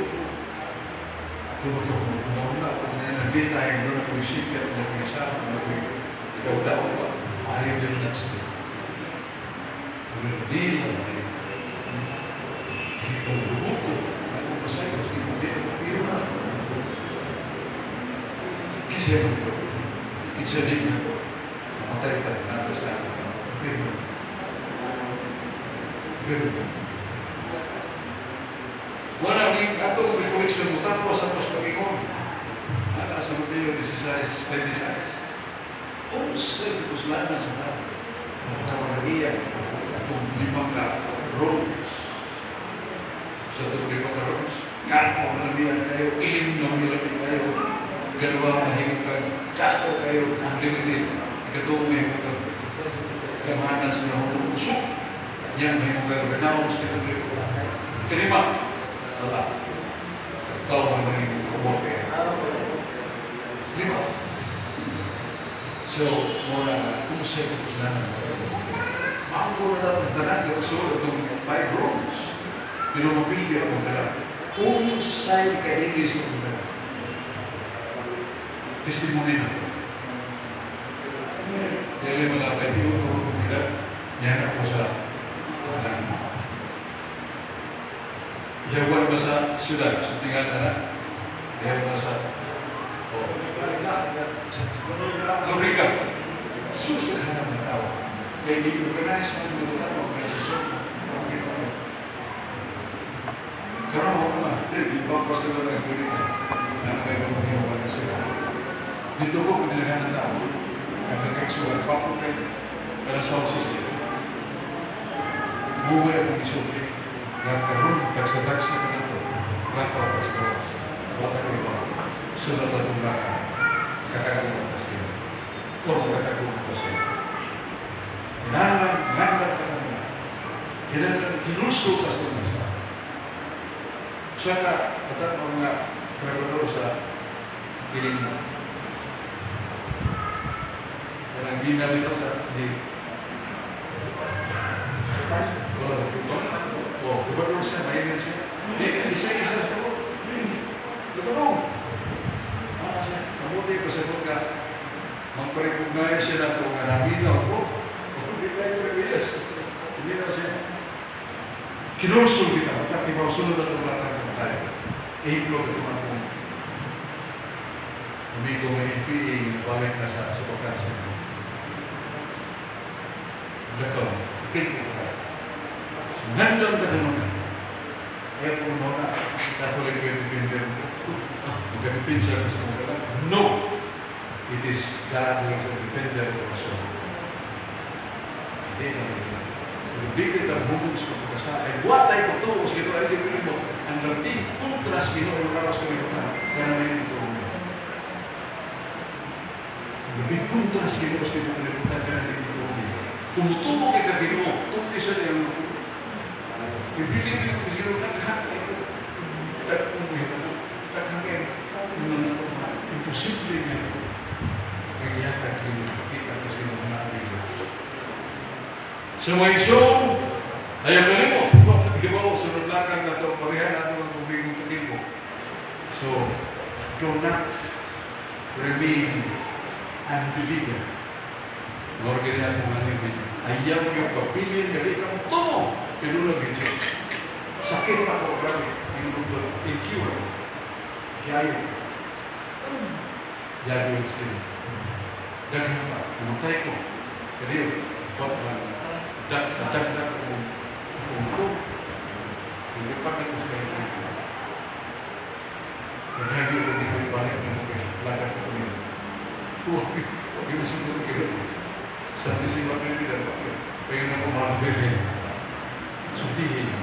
na ako na nandito tayo doon ako isipin at mag-isa, ikaw daw ba? I will not stay. Hindi mo na ikaw lumuto, ako pasayos, hindi ako pero na. Kasi ako, isa din ako, namatay pa rin sa pero, pero, wala ni atong recollection mo tapos sa pag-ingon. Ana sa Mateo 16:26. Unsay kapuslanan sa tao? Ang atong lima ka roles. Sa atong lima ka roles, kako na niya kayo, ilim na nila kayo, ganawa mahimong kag kato kayo, unlimited. Ikatuo, mahimong kag gamhanan sa nahulog kusog. Yan, mahimong kag ganawa sa kalibutan. Kalima, wala. Tao man mahimong kawa kaya. Lima. So, mura na, kung sa'yo kapuslanan mo, maangko na lang tanan katusulod itong five rules. Pero mapili akong tanan. Kung sa'yo ka-English akong tanan. Testimony na. Dili mga 21 kong edad, yan ako sa tanan. Yawan ba sa syudad? Sa tinggal na? Yawan ba sa, oh, Lorica. Susukahan ng tao. Kaya di organize mo yung mga tao, organisasyon mo. Karon mo na, di ba pa sila nag-Lorica? Na kayo mga na sila. Dito ko, pinilaghan ng tao. Nagkakaisuan, papo kayo. Para sa system. Buhay akong isulti. Nga karon tagsa-tagsa ka na ito. Rapa pa sa gawas. Wala kayo ba? Sunod na itong baka. Kataguman pa siya. O kataguman pa siya. Kinahanglan, ngandam ka na. Kinahanglan, kinuso ka sa mga sa. Siya ka, katang mga trabador sa piling mo. Kanang gina dito sa di. Oh, oh, trabador siya, mainit siya. Di, isa-isa sa ko. Trabador. Ah, siya. Mabuti ko sa ka. Magpa-recognize siya na kung naminaw ko. Hindi tayo reyes. Hindi na siya. Kinulsol kita. Magkakibaw, sunod na itong bata ng tayo. Ehemplo ka itong akong amigo ng NPA, balik na sa vakansi. Dako, kiko ka. Ngandam ka naman. Ayaw ko mo na, Catholic will defender mo. Magka-defend siya sa mga. No! It is God who is a defender of our soul. Hindi na rin. Pero di kita hubog sa pagkakasa. Ay, what tayo pagtuo sa ito, ay di mo, ang labing contrast Ginoo ng karos kalibutan, kaya na yun ito. Ang labing contrast Ginoo sa kalibutan, kaya na yun ito. Tumutubo kay ka Ginoo, tuloy siya niya. Ibili mo yung Ginoo, naghaha ito. Daghang imposible niya. Nagyakag sa inyo, kita ko sa inyo mga amigo. Sa mga igsoon, ayaw ka nimo, pag-ibaw, sunod lakang na ito, parehan natin ang tubig ng kakilbo. So, do not remain unbeliever. Lord, ganyan akong ano. Ayaw yung pabilin, gali ka mo, tumo! Pinulag yun siya. Sakit ako, grabe. Yung doktor, incurable. Kaya yun siya. Daghan pa, pumatay ko. Kaya wat lang, dag kung ito. Hindi pa na ko sa kanya. Kaya hindi ko hindi ko ibalik na mo kay lagat ko niya. Huwag yung siguro kayo. Sa disima kayo nila, kaya na ko mahal. Sultihin.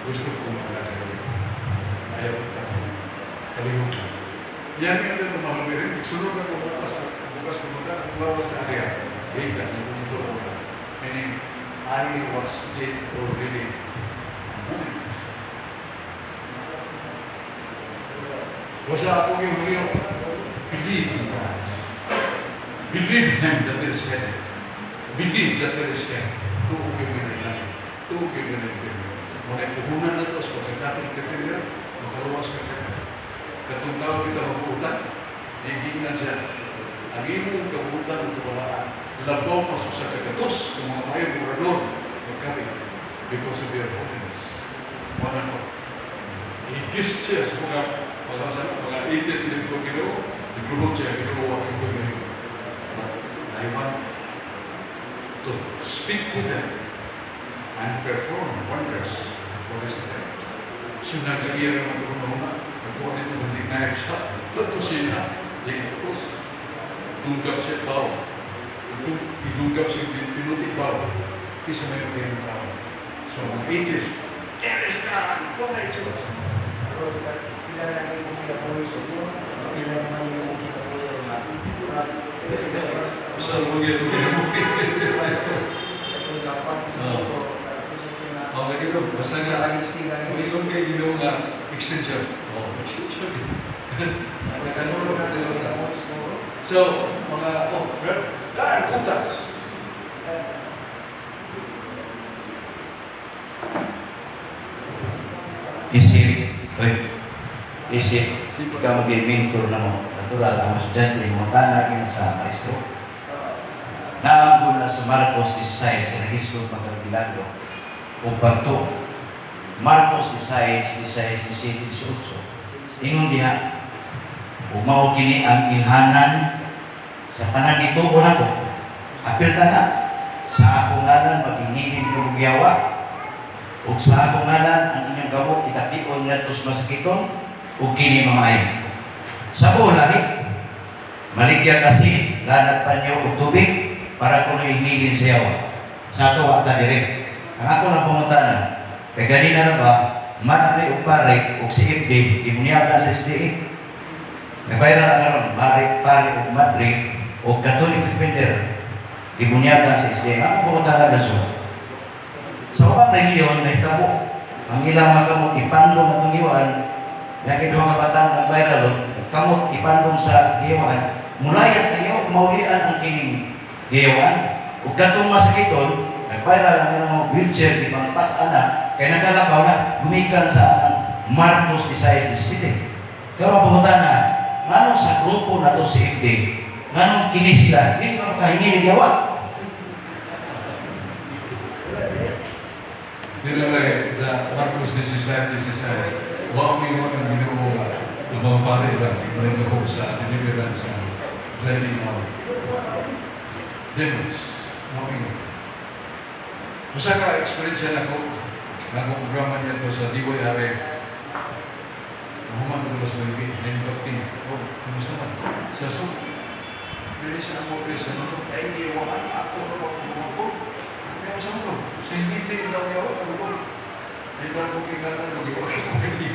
Gusto ko maglakad. Ayaw ko tayo. Kalimutan. Yan nga din ang mahal rin. Sunod na ko bukas, bukas pumunta, ang lawas na area. Wait lang, nagpunto ko na. Meaning, I was dead already. Moment. Basta ako yung ngayon, believe in God. Believe Him that there is heaven. Believe that there is heaven. Tuo kayo ng tuo kayo ng Muna puhunan na to sa pagkakatol ka, makaluwas ka ka. Katong tao kita magbuutan, gigingan siya. Ang imong kabuutan o kawalaan, labaw pa sa kagatos, kung mga mayong orador, magkabit because of their holiness. Wala ko. Higis siya sa mga atheist din ko Ginoo, nagulog siya, Ginoo, ang ito ngayon. But I want to speak with them and perform wonders for this them. So nag-iya naman ito mga nagkuha nito ng knives sa kusina, di ito, tunggap siya bao. Idugap sa pinuti ba? Kisa may kayong tao. So, mga atheist, there is God! Wala Diyos! Pero pila na yung kinabuhi sa Diyos, pila naman yung kinabuhi nga. Sa mga ito, Itong dapat sa ito, pasensya na. Oh, lagi bro, basta nga, Kalisigan. Uminom kay Ginoo nga extension. Oh, extension. Nagkanulong na rin ang So, mga, oh, dahil kuntas. Isip, oy, isip, ikaw maging mentor na mo. Natural, ang estudyante mo, tanagin sa maestro. Naambol na sa Marcos 16, kaya nag-isgot magkabilagro, o pagto. Marcos 16, 16, 17, 18. Ingon diha, umao kini ang ilhanan sa tanan nituo nako. Apil ta na, sa akong ngalan maghingilin ko og yawa, ug sa akong ngalan ang inyong gamot itaktion ngadto sa masakiton ug kini mamaayo. Sa buo lahi, maligya kasi lanat panyo og tubig para kuno ihingilin sa yawa. Sa ato wa ta dire. Ang ako lang pangutana, kay ganina na ba madre ug pare ug si FD gimunyaga sa SDA. Nagbayra na karon mare pare ug madre ug Catholic Defender gibunyagan sa SDA. Ang ako pangutana gaso. Sa ubang reliyon, nahitabo ang ilang mga kamot ipandong atong giwan, nakiduha ka batang ang viral, kamot ipandong sa giwan, mulayas kayo, maulian ang kining giwan, ug katong masakiton, nag-viral ang ilang mga wheelchair, di bang pas ana, kay nakalakaw na, gumikan sa ang Marcos 16:17. Pero ang pangutana, nganong sa grupo na to si FD, nganong kini sila, di ba makahingi ni yawa? Dito lang sa Marcos 16:16, wa mi mo ang Ginoo nga ang mga pare lang, ko sa deliverance sa driving out demons. Wa mi mo. Usa ka experience na ko, nagong programa niya to sa DYRF. Human ko sa baby, name team. Oh, kumusta man? Sa so, dili siya ang mga sa ano, ay hindi wa ako na ko. Kaya sa mo, sa hindi din daw niya ako, ano ay ba ko kinala ko ko hindi.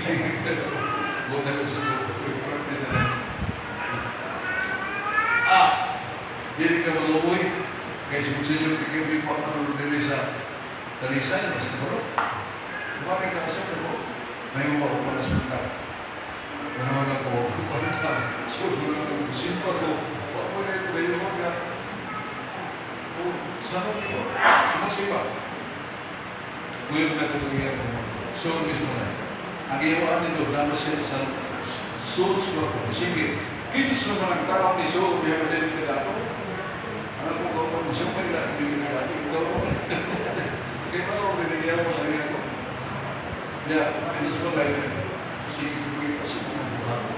Go na ko sa practice na. Ah, dili ka maluoy. Kay si Monsignor Kikirbi pa ano dili sa Talisay, mas siguro. Bakit ka sa ko? May mga ko na sa Ano na ko, ano na, so, simpa ko, wa ko na ito, kayo mo nga. O, sa ko, sumasipa. Kuya na ko nangyayari ko. So, mismo na. Ang iyawaan nito, nama siya sa suits ko ako. Sige, kinsa man ang tao ni Saul, biya ka din ka dato. Ano ko ko, siya pa nila, hindi ka dato. Ikaw ko. Kaya pa ako, binigyan mo lang ako. Ya, pinas mo tayo. Sige, kuya, kasi kung ang buhat ko.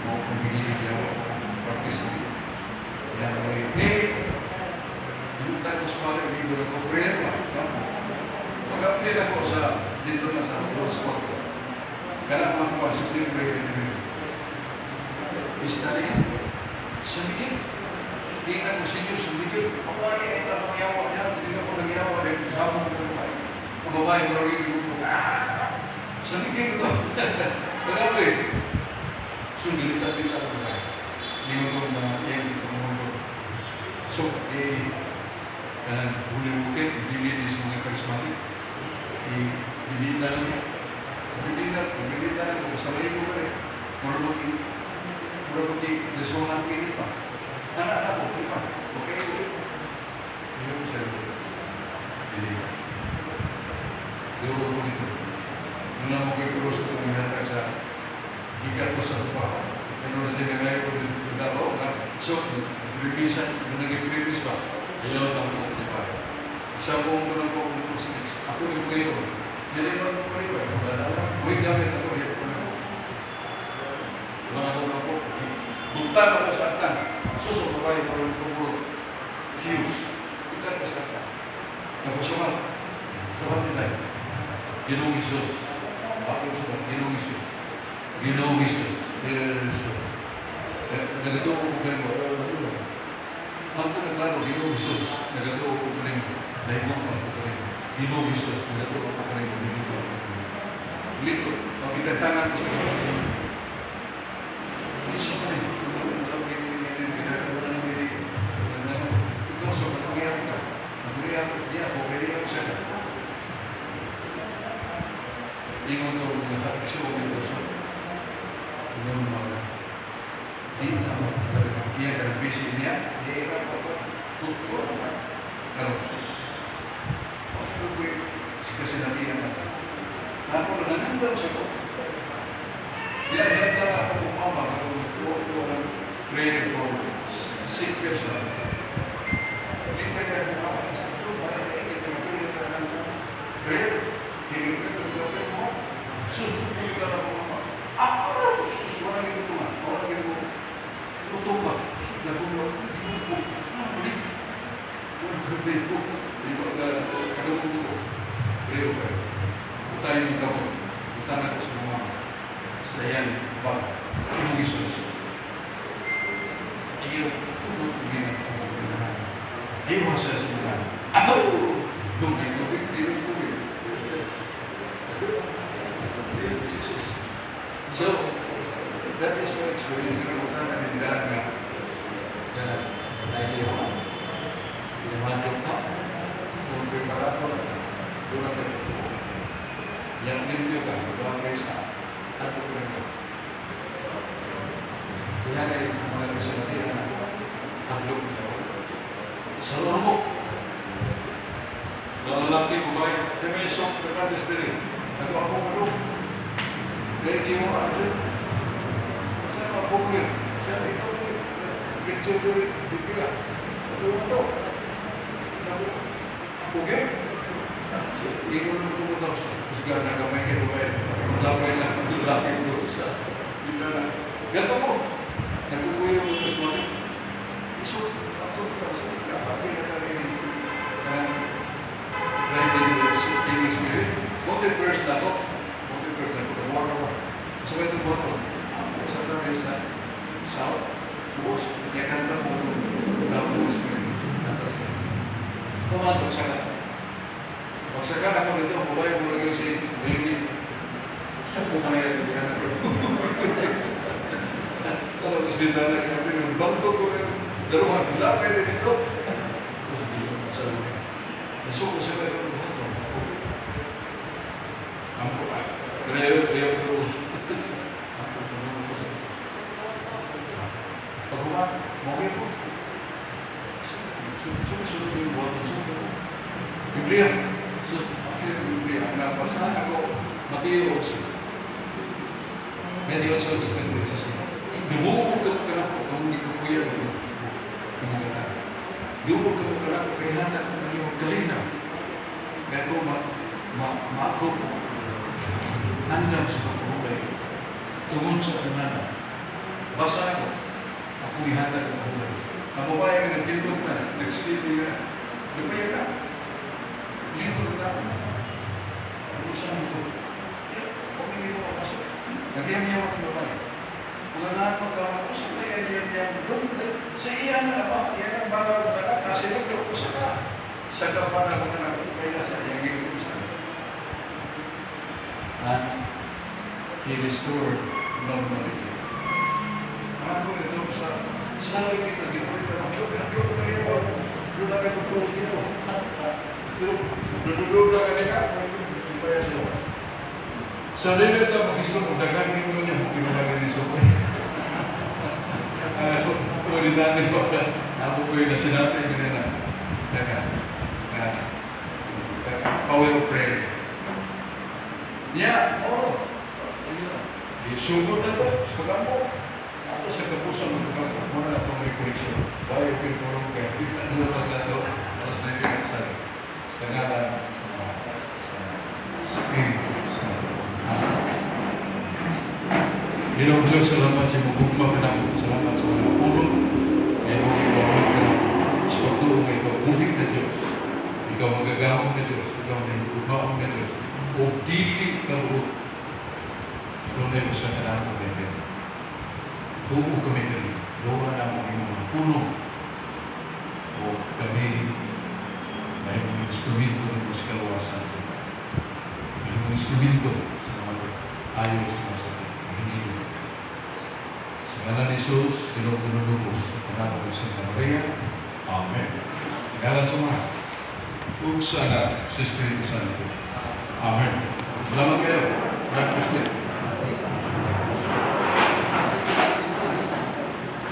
Mga pamigili niya ako, practice ko. Yan, okay. Ni, yung tayo sa pare, hindi ko na ko, prayer ba? Mag-apply ako sa, dito na sa Lord's Court. Kaya mga kuha, sa prayer niyo. Istali, sa bigil. Tingnan ko sa inyo, sa bigil. Ako ay ay ang yawa niya, hindi ako nagyawa, dahil sabong ko na tayo. Ang babae, marang ko. Sa bigil ko. Kaya eh, so gilita-lita ko na. Hindi ko ito na yan, ito mo. So, eh, kanang huli bukit, hindi sa mga charismatic. Eh, hindi na lang niya. Hindi na lang ko. Sa mga ko rin. Murag i-resonan kini pa. Anak na ko, di pa. Okay. Hindi ko siya. Hindi. Dulo ko nito. Nung mo kay cross ito ng sa gikat ko sa tupa. Ano na siya ngayon ko dito Davao. So, previous, nung naging previous pa, ayaw na ko di pa. Sa buong ko ng buong crucifix. Ako yung kayo. Dili man ko rin ba? Uy, gamit ako. Iya ko na ako. Wala ko na ako. Bugtan ako sa atang. Susok ko kayo para ko Hughes. Bugtan ko sa atang. Nakusumat. Sa nila. Ginoong Isus. Ako sumat. Ginoong Isus. Ginoong Isus. Jesus. Nagatuo ko kayo. Ang na klaro, Ginoong Jesus, nagatuo ko kanimo, nahigugma ko kanimo. Ginoong Jesus, nagatuo ko kanimo, nahigugma ko kanimo. Lito, pagkitantangan ko sa Diyos. Isa pa rin. Ikaw sa pag-iyak ka. Nag-iyak ka, ko, kaya siya ka. Ingon to, mga ito sa ingon mga di na mo iya ka busy niya, di ra ko to. Tutko karon. Ako ko kasi nabi ang ako na nanandam sa ko. Diya handa ako kung mama kung tuwa ng prayer for sick person. Di pa kaya kung mama sa ito, para kaya kaya prayer ka ng prayer. Hindi ka nag-prayer mo. Sus, ka na mama. Ako, sus, wala nang tunga. Wala nang tutuma. Nagulo, hindi ko. Hindi ko. Di ba na, kadungog ko. Prayer ko. Tayo ng kamot. Utang ako sa mga sa iyang bag. Ginoong Jesus. Iyo, tulog ko ginang ang ginahan. Iyo siya sa mga. Aw! Dungay tubig, dili tubig. Jesus. So, that is my experience. Pero kung na nila nga, na tayo Pinamajok ka, kung preparado na ka, doon na kayo. Yang limpyo ka, bagay sa ato ko rin. Kaya na yung mga kasinatian na taglog niya. Sa lormo, lalaki ko ba, kami sok Fernandez diri. Ako ako ko. Kaya di mo ano. Sa ako ko. Sa ikaw ko. Picture diri di pila. Ato ato. Ako gyud. Hindi ko naman pumunta sa sigara na gamay kayo ba Lamay lang, laki ko sa na. Ganto ko. Nagkukuya mo sa suwari. So, ato ka sa kapatid na kami ng driving the spirit. Motive verse na ko. Motive verse na ko. Tawa ka ba? So, ito po ito. Sa tabi sa south, Buos, niya kanta mo ng spirit. Natas ka. Tumasok sa ka. Pagsakan ako dito, ang babae mo lagi si Lily. Suko ka na yan, hindi ka na. Kalau mas bintana kami, yung bangko ko rin, daruhan, wala kayo dito. Tapos di ko sa Nasuko siya kayo ng buhat. Ampo, kaya kaya ko. Ampo, ko sa Pagkuha, okay po. Sunod yung buhat, sunod ko. Biblia. So, actually, Biblia. Ang nabasahan ako, Mateo 8. Mateo 8, 26. Dumuog ka ka na po, kung hindi ko kuya, dumuog ka. Dumuog ka ka na po, kaya hatag ko kaniyong kalinaw. Kaya ko ma-ako po. Andam sa pagpapulay. Tungod sa tanan. Basa ako, ako ihatag ang pagpapulay. Ang babae nga nagtindog na, nag-sleeping na, nagpaya ka. Lingkod na ako. Ano saan ito? Okay, mo ako. Nagyam-yam ang babae. Kung anak pagkawa ko sa kaya niyam-yam doon, sa iya na ba? Iya ang balaw na ka, kasi nagdo ko sa ka. Sa ka pa na mga kaya sa iya gigil ko sa. And he restored normality. Ako ito sa sinabi kita, di ko ito, ako ko kayo, doon na kayo tungkol dito. Pero, doon na kayo ka, kaya siya. Sa level na pakislo, kung daghan ko niya, kung kinuha ni Sokoy. Kung dati ko, ako ko yung nasinabi, ganyan na, power of prayer. Yeah, oo. Isugod na ito, sa pag-ampo. Ako sa kapuso ng pag-ampo, muna na itong recollection. Bayo pinturong kayo. Lumabas na ito, alas na ito sa ngalan, sa Espiritu. Ginoong Diyos, salamat sa imong gugma kanamo. Salamat sa mga pulong. Ginoong ikaw kanamo. Sa pagtuo nga ikaw buhi na Diyos. Ikaw magagahom na Diyos. Ikaw nahigugmaon na Diyos. O dili ka buot. Dunay usa ka namo gayud. Tuo kami diri. Duha namo imong mga pulong. O kami mahimong instrumento nimo sa kaluwasan. Mahimong instrumento sa mga ayo sa mga sakit. Mahingi. Sa ngalan ni Jesus, Ginoo lubos, pangalan ni Santa Maria. Amen. Sa ngalan sa Ama, ug sa Anak, sa Espiritu Santo. Amen. Salamat kayo. God bless you.